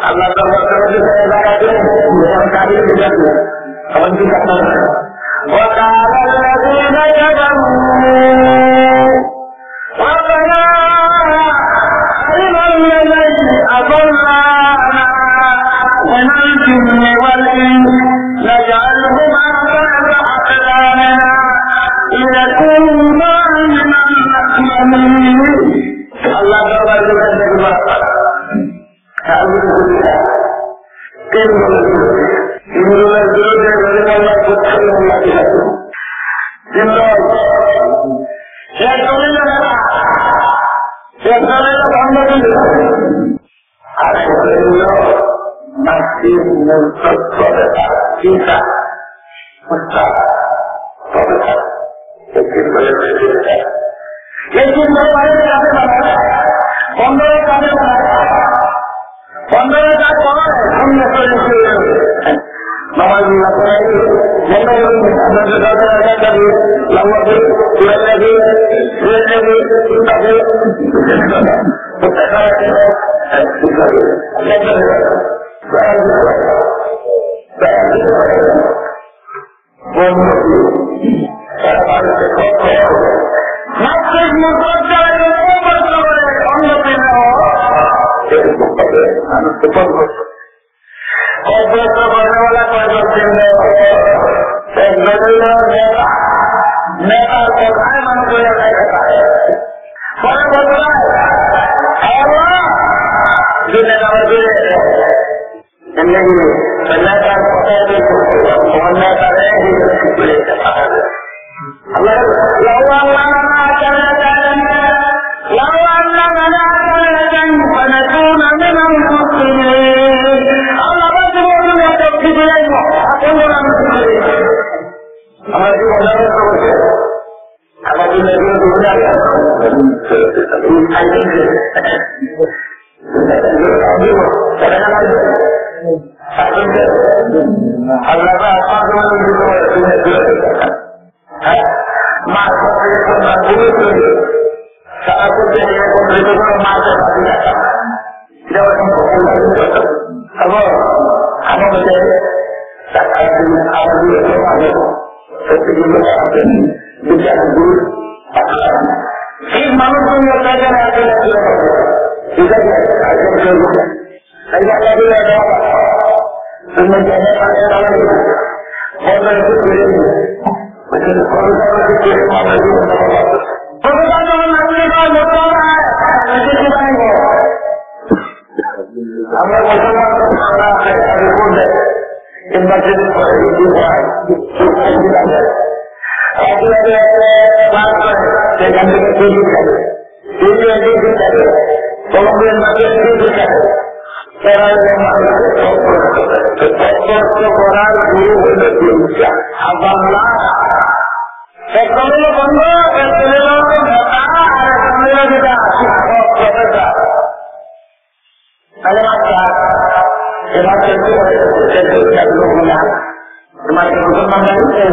আল্লাহ তাআলা বলতে যে জায়গা আছে, যেমন কাজে ঠিক আছে, তখন কি করতে হবে? وقال الذين كفروا ربنا أرنا الذين أضلانا من الجن والإنس نجعلهما تحت أقدامنا ليكونا من الأسفلين. আল্লাহ তাআলা বলেন, আলহামদুলিল্লাহ। তিন দলের বিরুদ্ধে, তিন দলের বিরুদ্ধে রহিম আল্লাহ করছেন আল্লাহ কি আছে? তিন দল। এক দল হইল নেতা, এক দল হইল ভণ্ড, আর এক দল হইল নাস্তিক, মুরতাদ, প্রবেশা, চিন্তা। এই চিন্তা বাইরে কাজে বানায়, বন্দরে কাজে বানায়, বন্দরে কাজ করে, সামনে চলে এসে নামাজ না পড়ে, বন্দরে আপনাদের কাছে আজান যাবে, লাম্বা করে, সুরাই যাবে, সুরাই যাবে, সুরাই যাবে, সুরাই যাবে। নাস্তিক মুরতাদ যারা এই প্রশ্ন করে, অন্ধ চিহ্ন, এই প্রশ্ন করে, মানুষকে প্রশ্ন করে। এই প্রশ্ন করনেওয়ালা কয়জন চিহ্ন? একজন হইল নেতা, নেতার কথায় মানুষ হয়ে যায় নেতা। পরে বদলায়, আল্লাহ, যে নেতা আমার দূরে এসে। زندگی میں اللہ کا پتہ بھی، اللہ کا رہ بھی، اللہ کا لو أن لنا كرة، لو أن لنا كرة فنكون من المحسنين. আল্লাহ পাক বলেন, "একটা পৃথিবীর মতো আমরা কি মজা করতে পারি?" আমাদের জীবন ব্যবস্থা করছে। এই মানুষগুলো তাদের আসলে ঠিক আছে। এই যে আল্লাহ বলে, "তুমি জানো না, আমি আল্লাহ।" বলবে, "একটু ফিরে নিয়ে।" বলছেন, "কবে যাবে? একটু ফিরে নিয়ে।" আমরা জীবন যাপন করবো। কবে যাবে? আমরা জীবন যাপন করবো। আমরা মুসলমান, আমরা আগে করবে। এবার যদি করে, যদি হয়, যদি হয়, রাতে রাতে রাতে ক্লাস করে, সেখান থেকে টিভি খাবে। টিভি একদিন ঠিক থাকে, কলম্বিয়ান মার্কেট একদিন ঠিক থাকে। এরা এই মানুষকে পথভ্রষ্ট করে। তো পথভ্রষ্ট করার গুরু হইল তিনটা। আল্লাহ। এক হইল বন্ধ, এক হইল নেতা, আর এক হইল যেটা শিক্ষক, প্রফেসর। তাহলে মাস্টার, এবার চলতে হবে, চলতে হবে, চলতে হবে না। তোমার কি মুসলমান নাই?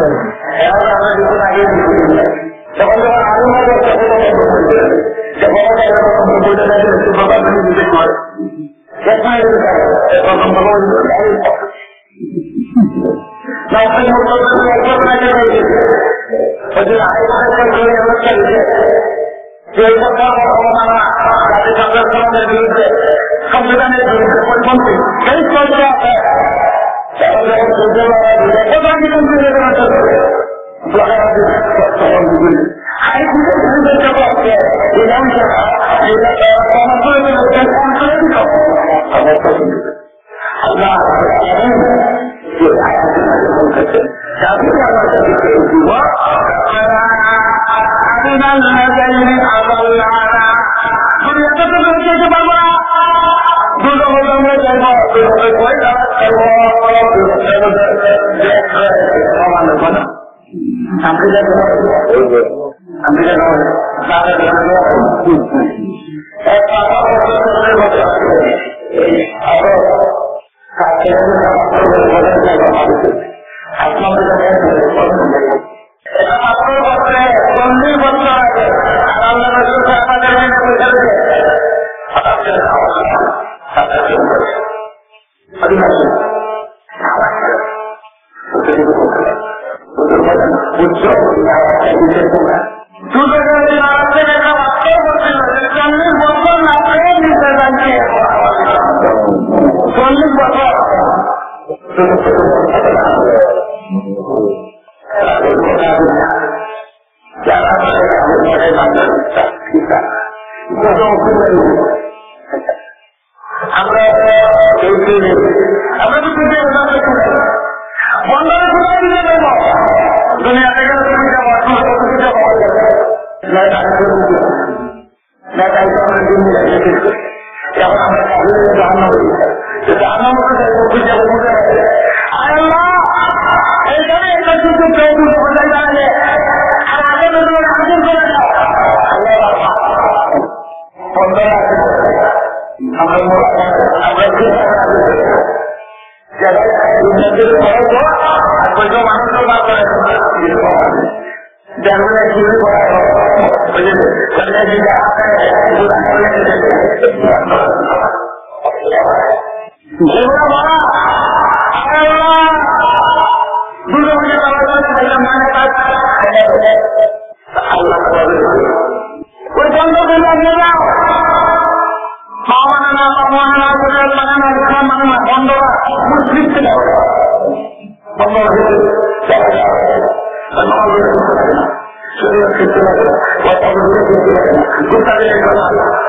এবার আমরা কিছু আগে দিচ্ছি। তখন যখন আরো মজা করতে হবে, তখন বলতে হবে। যখন আমরা এরকম বলতে থাকি, একটু বাবা তুমি জিজ্ঞেস কর। এক মাস হয়ে গেল, এখন বলতে হবে, এই তারপরে মুসলমান একজন আগে হয়ে গেছে। ওই যে আগে একটা করে ব্যবস্থা দিতে। যে এই কথা বলা না, জাতিসংঘের সনদের বিরুদ্ধে, সংবিধানের বিরুদ্ধে পরিপন্থী, এই চলতে আছে। এখন যখন চলতে পারে, কোথায় কি চলতে হবে না চলতে? লাগাতে সব তখন বুঝলি। আর এই দুটো ভুল করতে পারছে, এই নামটা, এটা তারা প্রমাণ করে দিল, এটা প্রমাণ করে দিল। আমার পছন্দ। আল্লাহ রাব্বুল আলামিন যে আয়াতটি নাযিল করেছেন, তারপরে আল্লাহ তাআলা এই দোয়া, "রব্বানা আরিনা আল্লাযীনা আযাল্লানা।" দুনিয়াতে তো বেঁচে যেতে পারবো না। দুজখে আমরা যাইবো, দুজখে কয়টা যাইবো, দুজখে আমরা যাইবো। আমরা যাইবো। আমরা যাইবো। আরো এটা মাত্র বছরে চল্লিশ বছর আগে, আর আল্লাহ রসুল সাহেব আমাদের এখানে বসে রয়েছে। হঠাৎ করে আওয়াজ, হঠাৎ করে বলছে, "আদিবাসী, বুঝছো? এই আওয়াজটা দিতে তোমরা।" দুটো গাড়ি মারাতে দেখা মাত্র বলছিল যে চল্লিশ বছর না পেয়ে নিতে যাচ্ছে। চল্লিশ বছর। আমরা এই দিনে, আমরা তো দুনিয়ার মধ্যে চলে যাই। বন্দরে কোথায় নিয়ে যাবো? দুনিয়া থেকে তুমি যাবো, তুমি যাবো। এখন আমরা কাফির হয়ে জাহান্নামে যাই। তো জাহান্নামে তো যাই, মুক্তি যাবে, বুঝে গেছে। আয় আল্লাহ, এইখানে একটা সুযোগ পেয়ে তুমি কোথায় দাঁড়ালে? আর আগে তো তুমি হাজির করে দাও। আল্লাহ, আমরা, আমরা, আমরা যারা এই দুনিয়াতে বড় তো, আর কত মানুষ তো বার করে। দেখবেন, এক দিনে বড় হয়। ওই যে, ওই যে, যেগুলো বড়, আল্লাহ, দুটো মিনিট আবার বলে, বললাম, মানে, আল্লাহ, ওই বন্ধ করে দাও, নিয়ে যাও। মা মানে না, বাবা মানে না, ছেলে মানে না, ইসলাম মানে না, বন্ধ করা, মুশরিক ছিল। বন্ধ হয়ে গেছে। তারা যাওয়া যায় না। আর বন্ধ হয়ে গেছে। শরীয়ত কিছু লাগে না। ওয়াকফ করে কিছু লাগে না। গুপ্তা দিলে ভালো লাগে।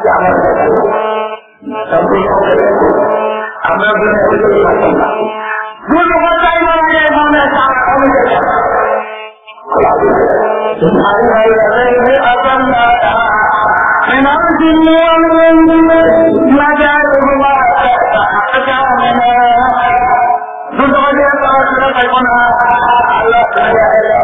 যে আমার কথা। তারপরে আমরা দুনিয়া থেকে থাকতাম না। দুই নম্বর চাই না লাগে, মানে, তারা কমে গেছে। من الجن والإنس نجعلهما تحت أقدامنا. দুজনে তারা শুনে থাকবো না। আল্লাহ, আল্লাহ, আল্লাহ।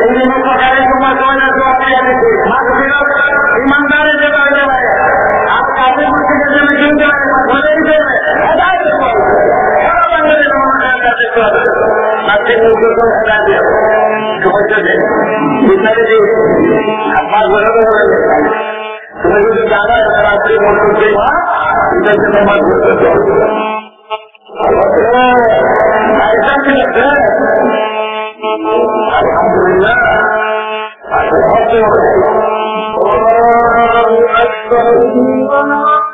এই জন্য সরকারের সময় সময় না জবাব দিয়ে দিতে, মাগফিরাত ইমানদারের জন্য হইতে পারে। আর কাফের মুশরিকের জন্য কি হইতে পারে? মাগফিরাত দিতে হবে। হেদায়েত দিতে হবে। সারা বাংলাদেশে মনে হয় হেদায়েত দিতে হবে। মাগফিরাত নির্দেশন হেদায়েত দিয়ে। সমস্যা নেই। বিচারে যে আপনার ঘরে ঘরে তুমি যদি জানো, এটা রাত্রে মনে হচ্ছে, মা, এটা হচ্ছে তোমার ঘরে ঘরে। الحمد لله. الله أكبر.